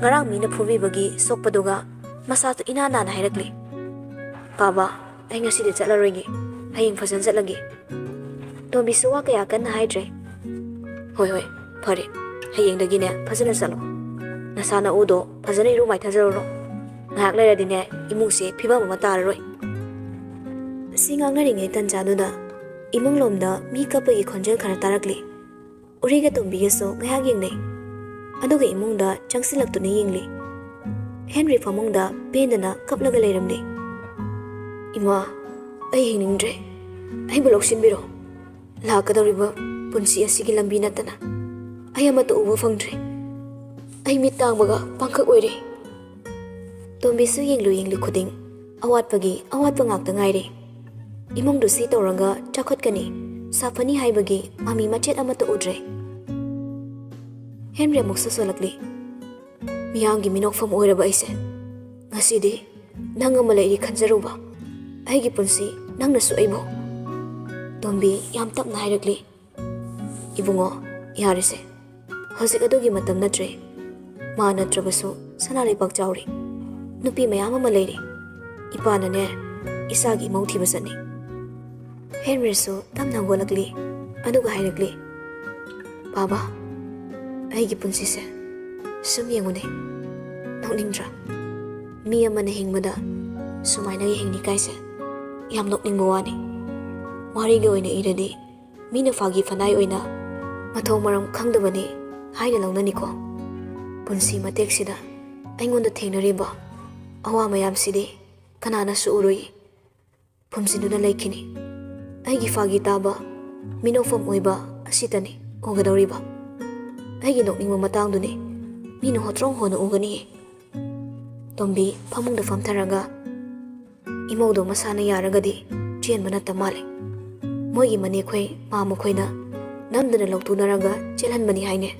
ꯉꯔꯥꯡ ꯃꯤꯅ ꯐꯨꯕꯤꯕꯒꯤ ꯁꯣꯛꯄꯗꯨꯒ ꯃꯁꯥꯁꯨ ꯏꯅꯥ ꯅꯥꯟꯅ ꯍꯥꯏꯔꯛꯂꯤ꯫" "ꯄꯥꯕ, ꯑꯩ ꯉꯁꯤꯗꯤ ꯆꯠꯂꯔꯣꯏꯒꯦ꯫ ꯍꯌꯦꯡ ꯐꯖꯅ ꯆꯠꯂꯒꯦ꯫" ꯇꯣꯝꯕꯤꯁꯨ ꯋꯥ ꯀꯌꯥ ꯀꯟꯅ ꯍꯥꯏꯗ꯭ꯔꯦ꯫ "ꯍꯣꯏ, ꯍꯣꯏ, ꯐꯔꯦ꯫ ꯍꯌꯦꯡꯗꯒꯤꯅꯦ ꯐꯖꯅ ꯆꯠꯂꯣ꯫ ꯅꯁꯥ ꯅꯎꯗꯣ ꯐꯖꯅ ꯏꯔꯨ ꯃꯥꯏꯊꯖꯔꯨꯔꯣ꯫ ꯉꯥꯏꯍꯥꯛ ꯂꯩꯔꯗꯤꯅꯦ ꯏꯃꯨꯡꯁꯦ ꯐꯤꯕꯝ ꯑꯃ ꯇꯥꯔꯔꯣꯏ꯫" ꯁꯤ ꯉꯥꯡꯅꯔꯤꯉꯩ ꯇꯟꯖꯥꯗꯨꯗ ꯏꯃꯨꯡꯂꯣꯝꯗ ꯃꯤ ꯀꯞꯄꯒꯤ ꯈꯣꯟꯖꯦꯜ ꯈꯔ ꯇꯥꯔꯛꯂꯤ꯫ ꯎꯔꯤꯒ ꯇꯣꯝꯕꯤꯒꯁꯨ ꯉꯥꯏꯍꯥꯛ ꯌꯦꯡꯅꯩ꯫ ꯑꯗꯨꯒ ꯏꯃꯨꯡꯗ ꯆꯪꯁꯤꯜꯂꯛꯇꯨꯅ ꯌꯦꯡꯂꯤ꯫ ꯍꯦꯟꯔꯤ ꯐꯃꯨꯡꯗ ꯄꯦꯟꯗꯅ ꯀꯞꯂꯒ ꯂꯩꯔꯝꯂꯤ꯫ "ꯏꯃꯥ, ꯑꯩ ꯍꯤꯡꯅꯤꯡꯗ꯭ꯔꯦ꯫ ꯑꯩꯕꯨ ꯂꯧꯁꯤꯟꯕꯤꯔꯣ꯫ ꯂꯥꯛꯀꯗꯧꯔꯤꯕ ꯄꯨꯟꯁꯤ ꯑꯁꯤꯒꯤ ꯂꯝꯕꯤ ꯅꯠꯇꯅ ꯑꯩ ꯑꯃꯠꯇ ꯎꯕ ꯐꯪꯗ꯭ꯔꯦ꯫ ꯑꯩ ꯃꯤꯠ ꯇꯥꯡꯕꯒ ꯄꯥꯡꯈꯛ ꯑꯣꯏꯔꯦ꯫" ꯇꯣꯝꯕꯤꯁꯨ ꯌꯦꯡꯂꯨ ꯌꯦꯡꯂꯨ ꯈꯨꯗꯤꯡ ꯑꯋꯥꯠꯄꯒꯤ ꯑꯋꯥꯠꯄ ꯉꯥꯛꯇ ꯉꯥꯏꯔꯦ꯫ ꯏꯃꯨꯡꯗꯨ ꯁꯤ ꯇꯧꯔꯒ ꯆꯥꯎꯈꯠꯀꯅꯤ, ꯁꯥꯐꯅꯤ ꯍꯥꯏꯕꯒꯤ ꯃꯃꯤ ꯃꯆꯦꯠ ꯑꯃꯠꯇ ꯎꯗ꯭ꯔꯦ꯫ ꯍꯦꯟꯔꯤ ꯑꯃꯨꯛꯁꯨ ꯁꯣꯜꯂꯛꯂꯤ꯫ "ꯃꯤꯌꯥꯝꯒꯤ ꯃꯤꯅꯣꯛꯐꯝ ꯑꯣꯏꯔꯕ ꯑꯩꯁꯦ, ꯉꯁꯤꯗꯤ ꯅꯪ ꯑꯃ ꯂꯩꯔꯤ ꯈꯟꯖꯔꯨꯕ꯫ ꯑꯩꯒꯤ ꯄꯨꯟꯁꯤ ꯅꯪꯅꯁꯨ ꯑꯩꯕꯨ꯫" ꯇꯣꯝꯕꯤ ꯌꯥꯝ ꯇꯞꯅ ꯍꯥꯏꯔꯛꯂꯤ꯫ "ꯏꯕꯨꯡꯉꯣ, ꯌꯥꯔꯦꯁꯦ꯫ ꯍꯧꯖꯤꯛ ꯑꯗꯨꯒꯤ ꯃꯇꯝ ꯅꯠꯇ꯭ꯔꯦ꯫ ꯃꯥ ꯅꯠꯇ꯭ꯔꯕꯁꯨ ꯁꯅꯥ ꯂꯩꯕꯥꯛ ꯆꯥꯎꯔꯤ꯫ ꯅꯨꯄꯤ ꯃꯌꯥꯝ ꯑꯃ ꯂꯩꯔꯤ꯫ ꯏꯄꯥꯅꯅꯦ, ꯏꯆꯥꯒꯤ ꯏꯃꯧ ꯊꯤꯕ ꯆꯠꯅꯤ꯫" ꯍꯦꯟꯔꯤꯁꯨ ꯇꯞꯅ ꯍꯧꯒꯠꯂꯛꯂꯤ꯫ ꯑꯗꯨꯒ ꯍꯥꯏꯔꯛꯂꯤ, "ꯕꯥꯕꯥ, ꯑꯩꯒꯤ ꯄꯨꯟꯁꯤꯁꯦ ꯁꯨꯝ ꯌꯦꯡꯉꯨꯅꯦ꯫ ꯅꯣꯛꯅꯤꯡꯗ꯭ꯔꯥ? ꯃꯤ ꯑꯃꯅ ꯍꯤꯡꯕꯗ ꯁꯨꯃꯥꯏꯅꯒ ꯍꯤꯡꯅꯤ ꯀꯥꯏꯁꯦ ꯌꯥꯝ ꯅꯣꯛꯅꯤꯡꯕ ꯋꯥꯅꯤ꯫ ꯋꯥꯔꯤꯒꯤ ꯑꯣꯏꯅ ꯏꯔꯗꯤ ꯃꯤꯅ ꯐꯥꯒꯤ ꯐꯅꯥꯏ ꯑꯣꯏꯅ ꯃꯊꯣꯡ ꯃꯔꯝ ꯈꯪꯗꯕꯅꯤ ꯍꯥꯏꯅ ꯂꯧꯅꯅꯤꯀꯣ꯫ ꯄꯨꯟꯁꯤ ꯃꯇꯦꯛꯁꯤꯗ ꯑꯩꯉꯣꯟꯗ ꯊꯦꯡꯅꯔꯤꯕ ꯑꯋꯥ ꯃꯌꯥꯝꯁꯤꯗꯤ ꯀꯅꯥꯅꯁꯨ ꯎꯔꯨꯏ꯫ ꯐꯨꯝꯖꯤꯟꯗꯨꯅ ꯂꯩꯈꯤꯅꯤ꯫ ꯑꯩꯒꯤ ꯐꯥꯒꯤ ꯇꯥꯕ, ꯃꯤꯅꯣꯛꯐꯝ ꯑꯣꯏꯕ ꯑꯁꯤꯇꯅꯤ ꯎꯒꯗꯧꯔꯤꯕ꯫ ꯑꯩꯒꯤ ꯅꯣꯛꯅꯤꯡꯕ ꯃꯇꯥꯡꯗꯨꯅꯤ ꯃꯤꯅ ꯍꯣꯇ꯭ꯔꯣꯡ ꯍꯣꯅ ꯎꯒꯅꯤꯌꯦ꯫" ꯇꯣꯝꯕꯤ ꯐꯃꯨꯡꯗ ꯐꯝꯊꯔꯒ, "ꯏꯃꯧꯗꯣ ꯃꯁꯥꯅ ꯌꯥꯔꯒꯗꯤ ꯆꯦꯟꯕ ꯅꯠꯇ ꯃꯥꯜꯂꯦ꯫ ꯃꯣꯏꯒꯤ ꯃꯅꯦꯈꯣꯏ ꯃꯥꯃꯈꯣꯏꯅ ꯅꯝꯗꯅ ꯂꯧꯇꯨꯅꯔꯒ ꯆꯦꯜꯍꯟꯕꯅꯤ ꯍꯥꯏꯅꯦ꯫"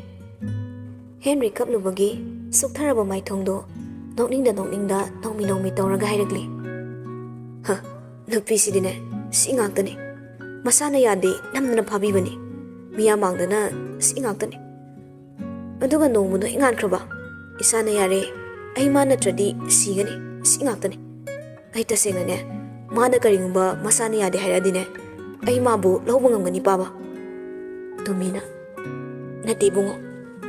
ꯍꯦꯟꯔꯤ ꯀꯞꯂꯨꯕꯒꯤ ꯁꯨꯛꯊꯔꯕ ꯃꯥꯏꯊꯣꯡꯗꯣ ꯅꯣꯛꯅꯤꯡꯗ ꯅꯣꯛꯅꯤꯡꯗ ꯅꯣꯡꯃꯤ ꯅꯣꯡꯃꯤ ꯇꯧꯔꯒ ꯍꯥꯏꯔꯛꯂꯤ꯫ "ꯍ, ꯅꯨꯄꯤꯁꯤꯗꯤꯅꯦ, ꯁꯤ ꯉꯥꯛꯇꯅꯤ꯫ ꯃꯁꯥꯅ ꯌꯥꯗꯦ, ꯅꯝꯗꯅ ꯐꯥꯕꯤꯕꯅꯤ꯫ ꯃꯤꯌꯥꯝ ꯃꯥꯡꯗꯅ ꯁꯤ ꯉꯥꯛꯇꯅꯤ꯫ ꯑꯗꯨꯒ ꯅꯣꯡꯃ ꯅꯣꯛꯏ ꯉꯥꯟꯈ꯭ꯔꯕ, ꯏꯁꯥꯅ ꯌꯥꯔꯦ, ꯑꯩ ꯃꯥ ꯅꯠꯇ꯭ꯔꯗꯤ ꯁꯤꯒꯅꯤ, ꯁꯤ ꯉꯥꯛꯇꯅꯤ꯫ ꯑꯩ ꯇꯁꯦꯡꯅꯅꯦ, ꯃꯥꯅ ꯀꯔꯤꯒꯨꯝꯕ ꯃꯁꯥꯅ ꯌꯥꯗꯦ ꯍꯥꯏꯔꯛꯑꯗꯤꯅꯦ, ꯑꯩ ꯃꯥꯕꯨ ꯂꯧꯕ ꯉꯝꯒꯅꯤ ꯄꯥꯕ꯫" ꯇꯣꯝꯕꯤꯅ, "ꯅꯠꯇꯦ ꯏꯕꯨꯡꯉꯣ,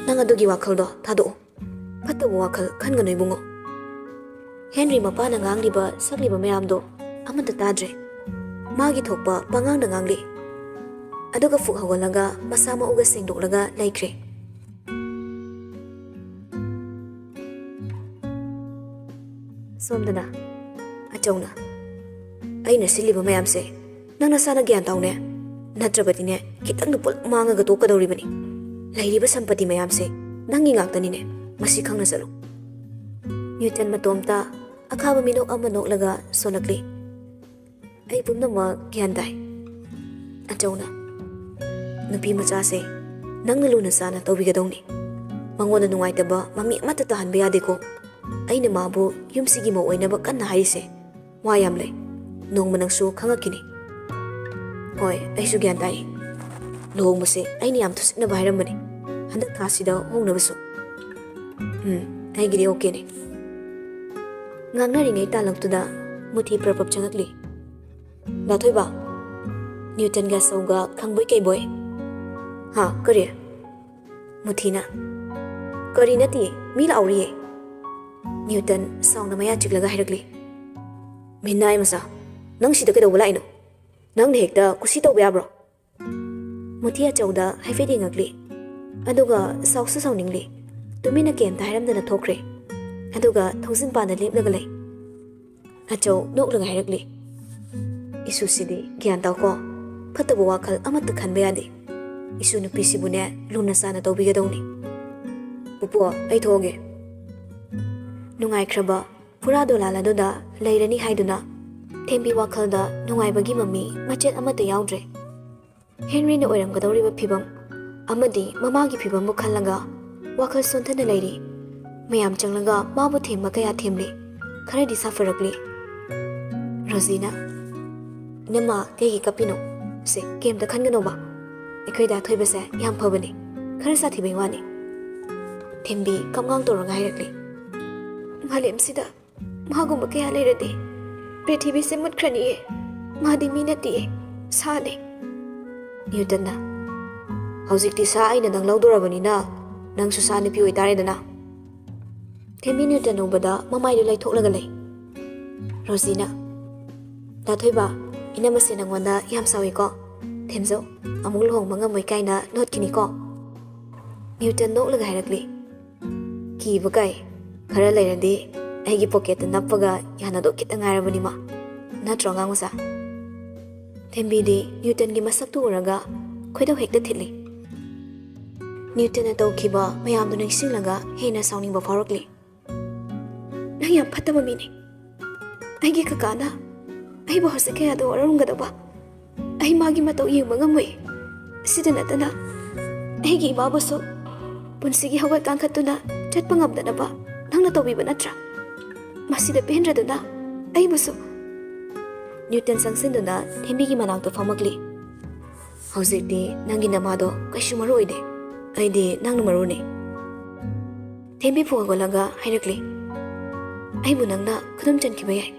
ꯅꯪ ꯑꯗꯨꯒꯤ ꯋꯥꯈꯜꯗꯣ ꯊꯥꯗꯣꯛꯑꯣ꯫ ꯐꯠꯇꯕ ꯋꯥꯈꯜ ꯈꯟꯒꯅꯨ ꯏꯕꯨꯡꯉꯣ꯫" ꯍꯦꯟꯔꯤ ꯃꯄꯥꯅ ꯉꯥꯡꯂꯤꯕ ꯁꯛꯂꯤꯕ ꯃꯌꯥꯝꯗꯣ ꯑꯃꯠꯇ ꯇꯥꯗ꯭ꯔꯦ꯫ ꯃꯥꯒꯤ ꯊꯣꯛꯄ ꯄꯉꯥꯡꯗ ꯉꯥꯡꯂꯤ꯫ ꯑꯗꯨꯒ ꯐꯨꯛ ꯍꯧꯒꯠꯂꯒ ꯃꯁꯥ ꯃꯎꯒ ꯁꯦꯡꯗꯣꯛꯂꯒ ꯂꯩꯈ꯭ꯔꯦ꯫ ꯁꯣꯝꯗꯅ ꯑꯆꯧꯅ, "ꯑꯩꯅ ꯁꯤꯜꯂꯤꯕ ꯃꯌꯥꯝꯁꯦ ꯅꯪ ꯅꯁꯥꯅ ꯒ꯭ꯌꯥꯟ ꯇꯥꯎꯅꯦ, ꯅꯠꯇ꯭ꯔꯕꯗꯤꯅꯦ ꯈꯤꯇꯪꯗ ꯄꯨꯂꯞ ꯃꯥꯡꯉꯒ ꯇꯣꯛꯀꯗꯧꯔꯤꯕꯅꯤ꯫ ꯂꯩꯔꯤꯕ ꯁꯝꯄꯇꯤ ꯃꯌꯥꯝꯁꯦ ꯅꯪꯒꯤ ꯉꯥꯛꯇꯅꯤꯅꯦ, ꯃꯁꯤ ꯈꯪꯅ ꯆꯠꯂꯨ꯫" ꯅ꯭ꯌꯨꯇꯟ ꯃꯇꯣꯝꯇ ꯑꯈꯥꯕ ꯃꯤꯅꯣꯛ ꯑꯃ ꯅꯣꯛꯂꯒ ꯁꯣꯜꯂꯛꯂꯤ꯫ "ꯑꯩ ꯄꯨꯝꯅꯃꯛ ꯒ꯭ꯌꯥꯟ ꯇꯥꯏ, ꯑꯆꯧꯅ꯫ ꯅꯨꯄꯤ ꯃꯆꯥꯁꯦ ꯅꯪꯅ ꯂꯨꯅ ꯆꯥꯅ ꯇꯧꯕꯤꯒꯗꯧꯅꯤ꯫ ꯃꯉꯣꯟꯗ ꯅꯨꯡꯉꯥꯏꯇꯕ ꯃꯃꯤ ꯑꯃꯠꯇ ꯇꯥꯍꯟꯕ ꯌꯥꯗꯦꯀꯣ꯫ ꯑꯩꯅ ꯃꯥꯕꯨ ꯌꯨꯝꯁꯤꯒꯤ ꯃꯧ ꯑꯣꯏꯅꯕ ꯀꯟꯅ ꯍꯥꯏꯔꯤꯁꯦ ꯋꯥ ꯌꯥꯝ ꯂꯩ꯫ ꯅꯣꯡꯃ ꯅꯪꯁꯨ ꯈꯪꯉꯛꯈꯤꯅꯤ꯫" "ꯍꯣꯏ, ꯑꯩꯁꯨ ꯒ꯭ꯌꯥꯟ ꯇꯥꯏ꯫ ꯂꯨꯍꯣꯡꯕꯁꯦ ꯑꯩꯅ ꯌꯥꯝ ꯊꯨꯖꯤꯟꯅꯕ ꯍꯥꯏꯔꯝꯕꯅꯤ꯫ ꯍꯟꯗꯛ ꯊꯥꯁꯤꯗ ꯍꯣꯡꯅꯕꯁꯨ꯫ ꯎꯝ, ꯑꯩꯒꯤꯗꯤ ꯑꯣꯀꯦꯅꯦ꯫" ꯉꯥꯡꯅꯔꯤꯉꯩ ꯇꯥꯂꯛꯇꯨꯗ ꯃꯨꯊꯤ ꯄ꯭ꯔꯞ ꯄ꯭ꯔꯞ ꯆꯪꯉꯛꯂꯤ꯫ "ꯗꯥ ꯊꯣꯏꯕ꯫" ꯅ꯭ꯌꯨꯇꯟꯒ ꯑꯆꯧꯒ ꯈꯪꯕꯣꯏ ꯀꯩꯕꯣꯏ꯫ "ꯍꯥ, ꯀꯔꯤ?" ꯃꯨꯊꯤꯅ꯫ "ꯀꯔꯤ ꯅꯠꯇꯦ, ꯃꯤ ꯂꯥꯛꯍꯧꯔꯤꯌꯦ꯫" ꯅ꯭ꯌꯨꯇꯟ ꯁꯥꯎꯅ ꯃꯌꯥ ꯆꯤꯛꯂꯒ ꯍꯥꯏꯔꯛꯂꯤ꯫ "ꯃꯤꯅꯥꯏ ꯃꯆꯥ, ꯅꯪ ꯁꯤꯗ ꯀꯩꯗꯧꯕ ꯂꯥꯛꯏꯅꯣ? ꯅꯪꯅ ꯍꯦꯛꯇ ꯀꯨꯁꯤ ꯇꯧꯕ ꯌꯥꯕ꯭ꯔꯣ?" ꯃꯨꯊꯤ ꯑꯆꯧꯗ ꯍꯥꯏꯐꯦꯠ ꯌꯦꯡꯉꯛꯂꯤ꯫ ꯑꯗꯨꯒ ꯁꯥꯎꯁꯨ ꯁꯥꯎꯅꯤꯡꯂꯤ꯫ ꯇꯨꯃꯤꯟꯅ ꯀꯩꯝꯇ ꯍꯥꯏꯔꯝꯗꯅ ꯊꯣꯛꯈ꯭ꯔꯦ꯫ ꯑꯗꯨꯒ ꯊꯣꯡꯖꯤꯟ ꯄꯥꯟꯗ ꯂꯦꯞꯂꯒ ꯂꯩ꯫ ꯑꯆꯧ ꯅꯣꯛꯂꯒ ꯍꯥꯏꯔꯛꯂꯤ, "ꯏꯁꯨꯁꯤꯗꯤ ꯒ꯭ꯌꯥꯟ ꯇꯥꯎꯀꯣ꯫ ꯐꯠꯇꯕ ꯋꯥꯈꯜ ꯑꯃꯠꯇ ꯈꯟꯕ ꯌꯥꯗꯦ꯫ ꯏꯁꯨ ꯅꯨꯄꯤꯁꯤꯕꯨꯅꯦ ꯂꯨꯅ ꯆꯥꯅ ꯇꯧꯕꯤꯒꯗꯧꯅꯤ꯫ ꯄꯨꯄꯨ, ꯑꯩ ꯊꯣꯛꯑꯒꯦ꯫" ꯅꯨꯡꯉꯥꯏꯈ꯭ꯔꯕ ꯐꯨꯔꯥ ꯗꯣꯂꯥꯜ ꯑꯗꯨꯗ ꯂꯩꯔꯅꯤ ꯍꯥꯏꯗꯨꯅ ꯊꯦꯝꯕꯤ ꯋꯥꯈꯜꯗ ꯅꯨꯡꯉꯥꯏꯕꯒꯤ ꯃꯃꯤ ꯃꯆꯦꯠ ꯑꯃꯠꯇ ꯌꯥꯎꯗ꯭ꯔꯦ꯫ ꯍꯦꯟꯔꯤꯅ ꯑꯣꯏꯔꯝꯒꯗꯧꯔꯤꯕ ꯐꯤꯕꯝ ꯑꯃꯗꯤ ꯃꯃꯥꯒꯤ ꯐꯤꯕꯝꯕꯨ ꯈꯜꯂꯒ ꯋꯥꯈꯜ ꯁꯣꯟꯊꯅ ꯂꯩꯔꯤ꯫ ꯃꯌꯥꯝ ꯆꯪꯂꯒ ꯃꯥꯕꯨ ꯊꯦꯝꯕ ꯀꯌꯥ ꯊꯦꯝꯂꯤ, ꯈꯔꯗꯤ ꯁꯥꯐꯔꯛꯂꯤ꯫ ꯔꯣꯖꯤꯅ, "ꯏꯅꯝꯃ, ꯀꯩꯒꯤ ꯀꯞꯄꯤꯅꯣ? ꯁꯦ, ꯀꯩꯝꯇ ꯈꯟꯒꯅꯣꯕ꯫ ꯑꯩꯈꯣꯏ ꯗꯥ ꯊꯣꯏꯕꯁꯦ ꯌꯥꯝ ꯐꯕꯅꯤ, ꯈꯔ ꯁꯥꯊꯤꯕꯩ ꯋꯥꯅꯤ꯫" ꯊꯦꯝꯕꯤ ꯀꯞꯉꯥꯡ ꯇꯧꯔꯒ ꯍꯥꯏꯔꯛꯂꯤ, "ꯃꯥꯂꯦꯝꯁꯤꯗ ꯃꯥꯒꯨꯝꯕ ꯀꯌꯥ ꯂꯩꯔꯗꯤ ꯄ꯭ꯔꯤꯊꯤꯕꯤꯁꯦ ꯃꯨꯠꯈ꯭ꯔꯅꯤꯌꯦ꯫ ꯃꯥꯗꯤ ꯃꯤ ꯅꯠꯇꯤꯌꯦ, ꯁꯥꯅꯦ꯫" ꯅ꯭ꯌꯨꯇꯟꯅ, "ꯍꯧꯖꯤꯛꯇꯤ ꯁꯥ ꯑꯩꯅ ꯅꯪ ꯂꯧꯗꯣꯔꯕꯅꯤꯅ ꯅꯪꯁꯨ ꯁꯥ ꯅꯨꯄꯤ ꯑꯣꯏꯇꯥꯔꯦꯗꯅ꯫" ꯊꯦꯝꯕꯤ ꯅ꯭ꯌꯨꯇꯟ ꯎꯕꯗ ꯃꯃꯥꯏꯗꯨ ꯂꯩꯊꯣꯛꯂꯒ ꯂꯩ꯫ ꯔꯣꯖꯤꯅ, "ꯗꯥ ꯊꯣꯏꯕ, ꯏꯅꯝꯃꯁꯦ ꯅꯪꯉꯣꯟꯗ ꯌꯥꯝ ꯁꯥꯎꯏꯀꯣ꯫ ꯊꯦꯝꯖꯧ, ꯑꯃꯨꯛ ꯂꯨꯍꯣꯡꯕ ꯉꯝꯃꯣꯏ ꯀꯥꯏꯅ ꯂꯣꯠꯈꯤꯅꯤꯀꯣ꯫" ꯅ꯭ꯌꯨꯇꯟ ꯅꯣꯛꯂꯒ ꯍꯥꯏꯔꯛꯂꯤ, "ꯀꯤꯕ ꯀꯥꯏ, ꯈꯔ ꯂꯩꯔꯗꯤ ꯑꯩꯒꯤ ꯄꯣꯀꯦꯠꯇ ꯅꯞꯄꯒ ꯌꯥꯅꯗꯧ ꯈꯤꯇ ꯉꯥꯏꯔꯕꯅꯤꯃ꯫ ꯅꯠꯇ꯭ꯔꯣ, ꯑꯉꯥꯡ ꯃꯆꯥ? ꯊꯦꯝꯕꯤꯗꯤ ꯅ꯭ꯌꯨꯇꯟꯒꯤ ꯃꯁꯛꯇꯨ ꯎꯔꯒ ꯈꯣꯏꯗꯧ ꯍꯦꯛꯇ ꯊꯤꯠꯂꯤ꯫ ꯅ꯭ꯌꯨꯇꯟꯅ ꯇꯧꯈꯤꯕ ꯃꯌꯥꯝꯗꯨ ꯅꯤꯡꯁꯤꯡꯂꯒ ꯍꯦꯟꯅ ꯁꯥꯎꯅꯤꯡꯕ ꯐꯥꯎꯔꯛꯂꯤ꯫ "ꯅꯪ ꯌꯥꯝ ꯐꯠꯇꯕ ꯃꯤꯅꯤ꯫ ꯑꯩꯒꯤ ꯀꯀꯥꯅ ꯑꯩꯕꯨ ꯍꯧꯖꯤꯛ ꯀꯌꯥꯗ ꯋꯥꯔꯧꯔꯝꯒꯗꯕ꯫ ꯑꯩ ꯃꯥꯒꯤ ꯃꯇꯧ ꯌꯦꯡꯕ ꯉꯝꯃꯣꯏ꯫ ꯑꯁꯤꯗ ꯅꯠꯇꯅ ꯑꯩꯒꯤ ꯏꯃꯥꯕꯨꯁꯨ ꯄꯨꯟꯁꯤꯒꯤ ꯍꯧꯒꯠ ꯀꯥꯡꯈꯠꯇꯨꯅ ꯆꯠꯄ ꯉꯝꯗꯅꯕ ꯅꯪꯅ ꯇꯧꯕꯤꯕ ꯅꯠꯇ꯭ꯔꯥ? ꯃꯁꯤꯗ ꯄꯦꯟꯗ꯭ꯔꯗꯨꯅ ꯑꯩꯕꯨꯁꯨ"꯫ ꯅ꯭ꯌꯨꯇꯟ ꯆꯪꯁꯤꯟꯗꯨꯅ ꯊꯦꯝꯕꯤꯒꯤ ꯃꯅꯥꯛꯇ ꯐꯝꯃꯛꯂꯤ꯫ "ꯍꯧꯖꯤꯛꯇꯤ ꯅꯪꯒꯤ ꯅꯃꯥꯗꯣ ꯀꯩꯁꯨ ꯃꯔꯨ ꯑꯣꯏꯗꯦ꯫ ꯑꯩꯗꯤ ꯅꯪꯅ ꯃꯔꯨꯅꯤ"꯫ ꯊꯦꯝꯕꯤ ꯐꯨ ꯍꯧꯒꯠꯂꯒ ꯍꯥꯏꯔꯛꯂꯤ, "ꯑꯩꯕꯨ ꯅꯪꯅ ꯈꯨꯗꯨꯝ ꯆꯟꯈꯤꯕ ꯌꯥꯏ,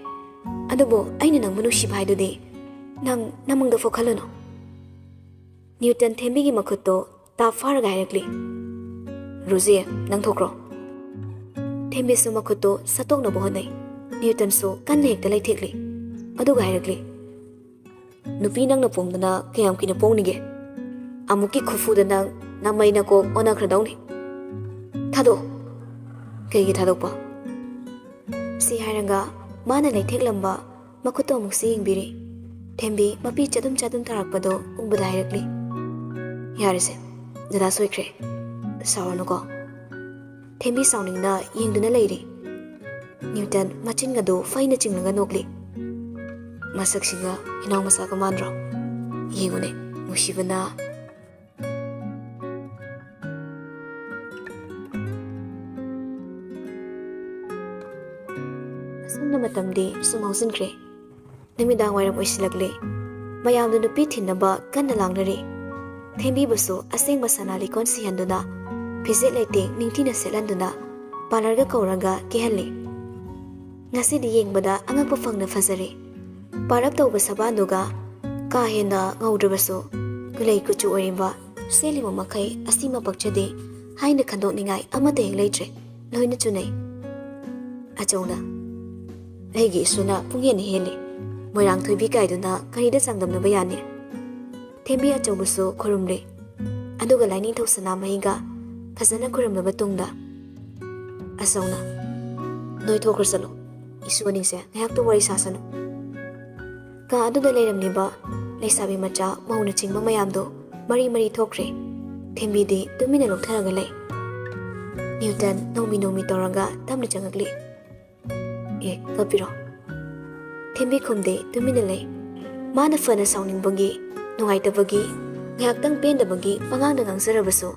ꯑꯗꯨꯕꯨ ꯑꯩꯅ ꯅꯪꯕꯨ ꯅꯨꯡꯁꯤꯕ ꯍꯥꯏꯗꯨꯗꯤ ꯅꯪ ꯅꯃꯪꯗ ꯐꯥꯎ ꯈꯜꯂꯨꯅꯨ"꯫ ꯅ꯭ꯌꯨꯇꯟ ꯊꯦꯝꯕꯤꯒꯤ ꯃꯈꯨꯠꯇꯣ ꯇꯥꯞ ꯐꯥꯔꯒ ꯍꯥꯏꯔꯛꯂꯤ, "ꯔꯣꯖꯤ, ꯅꯪ ꯊꯣꯛꯈ꯭ꯔꯣ"꯫ ꯊꯦꯝꯕꯤꯁꯨ ꯃꯈꯨꯠꯇꯣ ꯁꯠꯇꯣꯛꯅꯕ ꯍꯣꯠꯅꯩ꯫ ꯅ꯭ꯌꯨꯇꯟꯁꯨ ꯀꯟꯅ ꯍꯦꯛꯇ ꯂꯩꯊꯦꯛꯂꯤ꯫ ꯑꯗꯨꯒ ꯍꯥꯏꯔꯛꯂꯤ, "ꯅꯨꯄꯤ ꯅꯪꯅ ꯄꯣꯡꯗꯅ ꯀꯌꯥꯝ ꯀꯨꯏꯅ ꯄꯣꯡꯅꯤꯒꯦ? ꯑꯃꯨꯛꯀꯤ ꯈꯨꯐꯨꯗ ꯅꯪ ꯅꯃꯩ ꯅꯀꯣꯛ ꯑꯣꯟꯅꯈ꯭ꯔꯗꯧꯅꯤ꯫ ꯊꯥꯗꯣꯛꯑꯣ"꯫ "ꯀꯩꯒꯤ ꯊꯥꯗꯣꯛꯄ?" ꯁꯤ ꯍꯥꯏꯔꯒ ꯃꯥꯅ ꯂꯩꯊꯦꯛꯂꯝꯕ ꯃꯈꯨꯠꯇꯣ ꯑꯃꯨꯛꯁꯨ ꯌꯦꯡꯕꯤꯔꯤ꯫ ꯊꯦꯝꯕꯤ ꯃꯄꯤ ꯆꯗꯨꯝ ꯆꯗꯨꯝ ꯇꯥꯔꯛꯄꯗꯣ ꯎꯕꯗ ꯍꯥꯏꯔꯛꯂꯤ, "ꯌꯥꯔꯦꯁꯦ, ꯗꯗꯥ ꯁꯣꯏꯈ꯭ꯔꯦ꯫ ꯁꯥꯎꯔꯅꯨꯀꯣ"꯫ ꯊꯦꯝꯕꯤ ꯁꯥꯎꯅꯤꯡꯅ ꯌꯦꯡꯗꯨꯅ ꯂꯩꯔꯤ꯫ ꯅ꯭ꯌꯨꯇꯟ ꯃꯆꯤꯟ ꯑꯗꯨ ꯐꯩꯅ ꯆꯤꯡꯂꯒ ꯅꯣꯛꯂꯤ꯫ "ꯃꯁꯛꯁꯤꯒ ꯏꯅꯥꯎ ꯃꯆꯥꯒ ꯃꯥꯟꯗ꯭ꯔꯣ? ꯌꯦꯡꯉꯨꯅꯦ, ꯅꯨꯡꯁꯤꯕꯅ"꯫ ꯑꯁꯨꯝꯅ ꯃꯇꯝꯗꯤ ꯁꯨꯝ ꯍꯧꯖꯤꯟꯈ꯭ꯔꯦ꯫ ꯅꯨꯃꯤꯗꯥꯡ ꯋꯥꯏꯔꯝ ꯑꯣꯏꯁꯤꯜꯂꯛꯂꯦ꯫ ꯃꯌꯥꯝꯅ ꯅꯨꯄꯤ ꯊꯤꯟꯅꯕ ꯀꯟꯅ ꯂꯥꯡꯅꯔꯤ꯫ ꯊꯦꯝꯕꯤꯕꯨꯁꯨ ꯑꯁꯦꯡꯕ ꯁꯅꯥ ꯂꯤꯛꯀꯣꯟ ꯁꯤꯍꯟꯗꯨꯅ, ꯐꯤꯖꯦꯠ ꯂꯩꯇꯦꯡ ꯅꯤꯡꯊꯤꯅ ꯁꯦꯠꯍꯟꯗꯨꯅ, ꯄꯥꯔꯂꯔꯒ ꯀꯧꯔꯒ ꯀꯦꯍꯜꯂꯤ꯫ ꯉꯁꯤꯗꯤ ꯌꯦꯡꯕꯗ ꯑꯉꯛꯄ ꯐꯪꯅ ꯐꯖꯔꯦ꯫ ꯄꯥꯔꯞ ꯇꯧꯕ ꯁꯕꯥꯟꯗꯨꯒ ꯀꯥ ꯍꯦꯟꯅ ꯉꯧꯗ꯭ꯔꯕꯁꯨ, ꯒꯨꯂꯩ ꯀꯨꯆꯨ ꯑꯣꯏꯔꯤꯕ ꯁꯦꯠꯂꯤꯕ ꯃꯈꯩ ꯑꯁꯤꯃ ꯄꯛꯆꯗꯦ ꯍꯥꯏꯅ ꯈꯟꯗꯣꯛꯅꯤꯡꯉꯥꯏ ꯑꯃꯠꯇ ꯍꯦꯛ ꯂꯩꯇ꯭ꯔꯦ꯫ ꯂꯣꯏꯅ ꯆꯨꯅꯩ꯫ ꯑꯆꯧꯅ, "ꯑꯩꯒꯤ ꯏꯁꯨꯅ ꯄꯨꯡꯍꯦꯟ ꯍꯦꯜꯂꯤ꯫ ꯃꯣꯏꯔꯥꯡ ꯊꯣꯏꯕꯤ ꯀꯥꯏꯗꯨꯅ ꯀꯔꯤꯗ ꯆꯥꯡꯗꯝꯅꯕ ꯌꯥꯅꯤ?" ꯊꯦꯝꯕꯤ ꯑꯆꯧꯕꯁꯨ ꯈꯨꯔꯨꯝꯂꯦ꯫ ꯑꯗꯨꯒ ꯂꯥꯏꯅꯤꯡꯊꯧ ꯁꯅꯥꯃꯍꯤꯒ ꯐꯖꯅ ꯈꯨꯔꯨꯝꯂꯕ ꯇꯨꯡꯗ, ꯑꯆꯧꯅ, "ꯅꯣꯏ ꯊꯣꯛꯈ꯭ꯔꯁꯅꯨ꯫ ꯏꯁꯨ ꯑꯅꯤꯁꯦ ꯉꯥꯏꯍꯥꯛꯇ ꯋꯥꯔꯤ ꯁꯥꯁꯅꯨ꯫" ꯀꯥ ꯑꯗꯨꯗ ꯂꯩꯔꯝꯂꯤꯕ ꯂꯩꯁꯥꯕꯤ ꯃꯆꯥ ꯃꯧꯅꯆꯤꯡꯕ ꯃꯌꯥꯝꯗꯣ ꯃꯔꯤ ꯃꯔꯤ ꯊꯣꯛꯈ꯭ꯔꯦ꯫ ꯊꯦꯝꯕꯤꯗꯤ ꯇꯨꯃꯤꯟꯅ ꯂꯨꯞꯊꯔꯒ ꯂꯩ꯫ ꯅ꯭ꯌꯨꯇꯟ ꯅꯣꯡꯃꯤ ꯅꯣꯡꯃꯤ ꯇꯧꯔꯒ ꯇꯞꯅ ꯆꯪꯉꯛꯂꯤ꯫ "ꯑꯦ, ꯀꯞꯄꯤꯔꯣ?" ꯊꯦꯝꯕꯤ ꯈꯨꯝꯗꯦ, ꯇꯨꯃꯤꯟꯅ ꯂꯩ꯫ ꯃꯥꯅ ꯐꯅ ꯁꯥꯎꯅꯤꯡꯕꯒꯤ, ꯅꯨꯡꯉꯥꯏꯇꯕꯒꯤ, ꯉꯥꯏꯍꯥꯛꯇꯪ ꯄꯦꯟꯗꯕꯒꯤ ꯄꯉꯥꯡꯗ ꯉꯥꯡꯖꯔꯕꯁꯨ,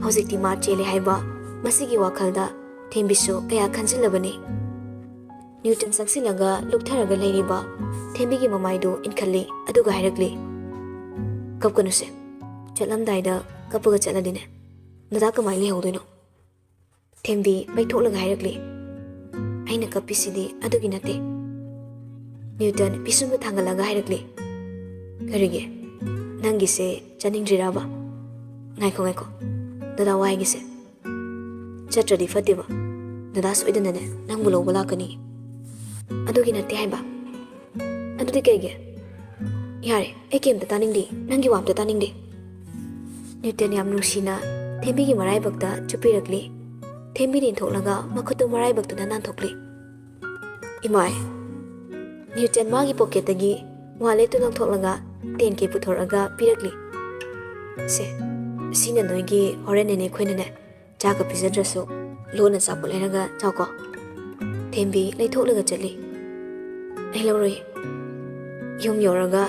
ꯍꯧꯖꯤꯛꯇꯤ ꯃꯥ ꯆꯦꯜꯂꯦ ꯍꯥꯏꯕ ꯃꯁꯤꯒꯤ ꯋꯥꯈꯜꯗ ꯊꯦꯝꯕꯤꯁꯨ ꯀꯌꯥ ꯈꯟꯖꯤꯜꯂꯕꯅꯤ꯫ ꯅ꯭ꯌꯨꯇꯟ ꯆꯪꯁꯤꯜꯂꯒ ꯂꯨꯞꯊꯔꯒ ꯂꯩꯔꯤꯕ ꯊꯦꯝꯕꯤꯒꯤ ꯃꯃꯥꯏꯗꯨ ꯏꯟꯈꯠꯂꯤ, ꯑꯗꯨꯒ ꯍꯥꯏꯔꯛꯂꯤ, "ꯀꯞꯀꯅꯨꯁꯦ꯫ ꯆꯠꯂꯝꯗꯥꯏꯗ ꯀꯞꯄꯒ ꯆꯠꯂꯗꯤꯅꯦ, ꯅꯗꯥ ꯀꯃꯥꯏꯅ ꯂꯩꯍꯧꯗꯣꯏꯅꯣ?" ꯊꯦꯝꯕꯤ ꯃꯩ ꯊꯣꯛꯂꯒ ꯍꯥꯏꯔꯛꯂꯤ, "ꯑꯩꯅ ꯀꯞꯄꯤꯁꯤꯗꯤ ꯑꯗꯨꯒꯤ ꯅꯠꯇꯦ꯫" ꯅ꯭ꯌꯨꯇꯟ ꯄꯤꯁꯨꯝꯗꯨ ꯊꯥꯡꯒꯠꯂꯒ ꯍꯥꯏꯔꯛꯂꯤ, "ꯀꯔꯤꯒꯤ? ꯅꯪꯒꯤꯁꯦ ꯆꯥꯅꯤꯡꯗ꯭ꯔꯤꯔꯕ? ꯉꯥꯏꯈꯣ, ꯉꯥꯏꯈꯣ, ꯗꯗꯥ ꯋꯥ ꯍꯥꯏꯒꯦꯁꯦ꯫ ꯆꯠꯇ꯭ꯔꯗꯤ ꯐꯠꯇꯦꯕ꯫ ꯗꯗꯥ ꯁꯣꯏꯗꯅꯅꯦ ꯅꯪꯕꯨ ꯂꯧꯕ ꯂꯥꯛꯀꯅꯤ꯫" "ꯑꯗꯨꯒꯤ ꯅꯠꯇꯦ ꯍꯥꯏꯕ꯫" "ꯑꯗꯨꯗꯤ ꯀꯩꯒꯤ?" "ꯌꯥꯔꯦ, ꯑꯩ ꯀꯩꯝꯇ ꯇꯥꯅꯤꯡꯗꯦ, ꯅꯪꯒꯤ ꯋꯥ ꯑꯝꯇ ꯇꯥꯅꯤꯡꯗꯦ꯫" ꯅ꯭ꯌꯨꯇꯟ ꯌꯥꯝ ꯅꯨꯡꯁꯤꯅ ꯊꯦꯝꯕꯤꯒꯤ ꯃꯔꯥꯏꯕꯛꯇ ꯆꯨꯞꯄꯤꯔꯛꯂꯤ꯫ ꯊꯦꯝꯕꯤꯅ ꯏꯟꯊꯣꯛꯂꯒ ꯃꯈꯨꯠꯇꯨ ꯃꯔꯥꯏꯕꯛꯇꯨꯗ ꯅꯥꯟꯊꯣꯛꯂꯤ꯫ "ꯏꯃꯥꯏ!" ꯅ꯭ꯌꯨꯇꯟ ꯃꯥꯒꯤ ꯄꯣꯀꯦꯠꯇꯒꯤ ꯋꯥꯂꯦꯠꯇꯨ ꯂꯧꯊꯣꯛꯂꯒ ꯇꯦꯟ ꯀꯦ ꯄꯨꯊꯣꯔꯛꯑꯒ ꯄꯤꯔꯛꯂꯤ꯫ "ꯁꯦ, ꯁꯤꯅ ꯅꯣꯏꯒꯤ ꯍꯣꯔꯦꯟ ꯅꯦꯅꯦ ꯑꯩꯈꯣꯏꯅꯅꯦ ꯆꯥꯛꯀ ꯄꯤꯖꯗ꯭ꯔꯁꯨ ꯂꯣꯟꯅ ꯑꯆꯥꯄꯣꯠ ꯂꯩꯔꯒ ꯆꯥꯎꯀꯣ꯫" ꯊꯦꯝꯕꯤ ꯂꯩꯊꯣꯛꯂꯒ ꯆꯠꯂꯤ꯫ "ꯑꯩ ꯂꯧꯔꯣꯏ꯫" ꯌꯨꯝ ꯌꯧꯔꯒ,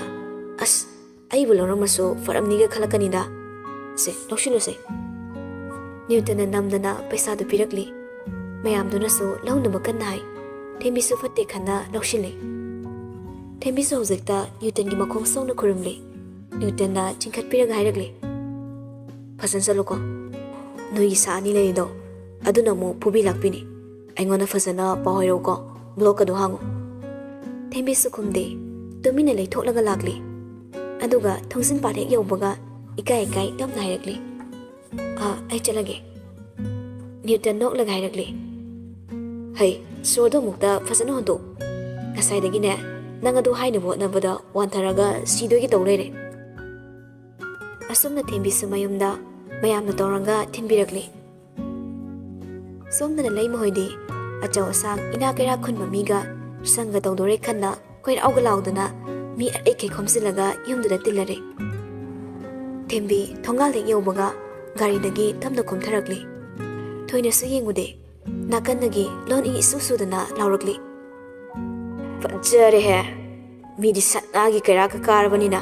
"ꯑꯁ, ꯑꯩꯕꯨ ꯂꯧꯔꯝꯃꯁꯨ ꯐꯔꯝꯅꯤꯒ ꯈꯜꯂꯛꯀꯅꯤꯗ꯫ ꯁꯦ, ꯂꯧꯁꯤꯜꯂꯨꯁꯦ꯫" ꯅ꯭ꯌꯨꯇꯟꯅ ꯅꯝꯗꯅ ꯄꯩꯁꯥꯗꯨ ꯄꯤꯔꯛꯂꯤ꯫ ꯃꯌꯥꯝꯗꯨꯅꯁꯨ ꯂꯧꯅꯕ ꯀꯟꯅ ꯍꯥꯏ꯫ ꯊꯦꯝꯕꯤꯁꯨ ꯐꯠꯇꯦ ꯈꯟꯅ ꯂꯧꯁꯤꯜꯂꯤ꯫ ꯊꯦꯝꯕꯤꯁꯨ ꯍꯧꯖꯤꯛꯇ ꯅ꯭ꯌꯨꯇꯟꯒꯤ ꯃꯈꯣꯡ ꯁꯣꯛꯅ ꯈꯨꯔꯨꯝꯂꯤ꯫ ꯅ꯭ꯌꯨꯇꯟꯅ ꯆꯤꯡꯈꯠꯄꯤꯔꯒ ꯍꯥꯏꯔꯛꯂꯤ, "ꯐꯖꯅ ꯆꯠꯂꯨꯀꯣ꯫ ꯅꯣꯏꯒꯤ ꯁꯥ ꯑꯅꯤ ꯂꯩꯔꯤꯗꯣ, ꯑꯗꯨꯅ ꯑꯃꯨꯛ ꯐꯨꯕꯤ ꯂꯥꯛꯄꯤꯅꯤ꯫ ꯑꯩꯉꯣꯟꯗ ꯐꯖꯅ ꯄꯥꯎ ꯍꯥꯏꯔꯛꯎꯀꯣ, ꯕ꯭ꯂꯣꯛ ꯑꯗꯨ ꯍꯥꯡꯉꯨ꯫" ꯊꯦꯝꯕꯤꯁꯨ ꯈꯨꯝꯗꯦ, ꯇꯨꯃꯤꯟꯅ ꯂꯩꯊꯣꯛꯂꯒ ꯂꯥꯛꯂꯤ꯫ ꯑꯗꯨꯒ ꯊꯣꯡꯖꯤꯟ ꯄꯥꯠ ꯍꯦꯛ ꯌꯧꯕꯒ ꯏꯀꯥꯏ ꯏꯀꯥꯏ ꯇꯞꯅ ꯍꯥꯏꯔꯛꯂꯤ, "ꯑꯥ, ꯑꯩ ꯆꯠꯂꯒꯦ꯫" ꯅ꯭ꯌꯨꯇꯟ ꯅꯣꯛꯂꯒ ꯍꯥꯏꯔꯛꯂꯤ, "ꯍꯩ, ꯁꯣꯔꯗꯣ ꯑꯃꯨꯛꯇ ꯐꯖꯅ ꯍꯣꯟꯗꯣꯛꯎ꯫ ꯉꯁꯥꯏꯗꯒꯤꯅꯦ, ꯅꯪ ꯑꯗꯨ ꯍꯥꯏꯅꯕ ꯍꯣꯠꯅꯕꯗ ꯋꯥꯟꯊꯔꯒ ꯁꯤꯗꯣꯏꯒꯤ ꯇꯧ ꯂꯩꯔꯦ꯫" ꯑꯁꯨꯝꯅ ꯊꯦꯝꯕꯤꯁꯨ ꯃꯌꯨꯝꯗ ꯃꯌꯥꯝꯅ ꯇꯧꯔꯒ ꯊꯤꯟꯕꯤꯔꯛꯂꯤ꯫ ꯁꯣꯝꯗꯅ ꯂꯩꯃꯍꯣꯏꯗꯤ ꯑꯆꯧ ꯑꯁꯥꯡ ꯏꯅꯥ ꯀꯩꯔꯥꯛ ꯈꯨꯟꯕ ꯃꯤꯒ ꯁꯪꯒ ꯇꯧꯗꯣꯔꯦ ꯈꯟꯅ ꯀꯣꯏꯔꯥꯎꯒ ꯂꯥꯎꯗꯅ ꯃꯤ ꯑꯔꯩꯈꯩ ꯈꯣꯝꯖꯤꯜꯂꯒ ꯌꯨꯝꯗꯨꯗ ꯇꯤꯜꯂꯔꯦ꯫ ꯊꯦꯝꯕꯤ ꯊꯣꯡꯒꯥꯜ ꯍꯦꯛ ꯌꯧꯕꯒ ꯒꯥꯔꯤꯗꯒꯤ ꯇꯞꯅ ꯀꯨꯝꯊꯔꯛꯂꯤ꯫ ꯊꯣꯏꯅꯁꯨ ꯌꯦꯡꯉꯨꯗꯦ꯫ ꯅꯥꯀꯟꯗꯒꯤ ꯂꯣꯟ ꯏ ꯏꯁꯨ ꯁꯨꯗꯅ ꯂꯥꯎꯔꯛꯂꯤ꯫ "ꯐꯖꯔꯦꯍꯦ! ꯃꯤꯗꯤ ꯁꯅꯥꯒꯤ ꯀꯩꯔꯥꯛꯀ ꯀꯥꯔꯕꯅꯤꯅ!"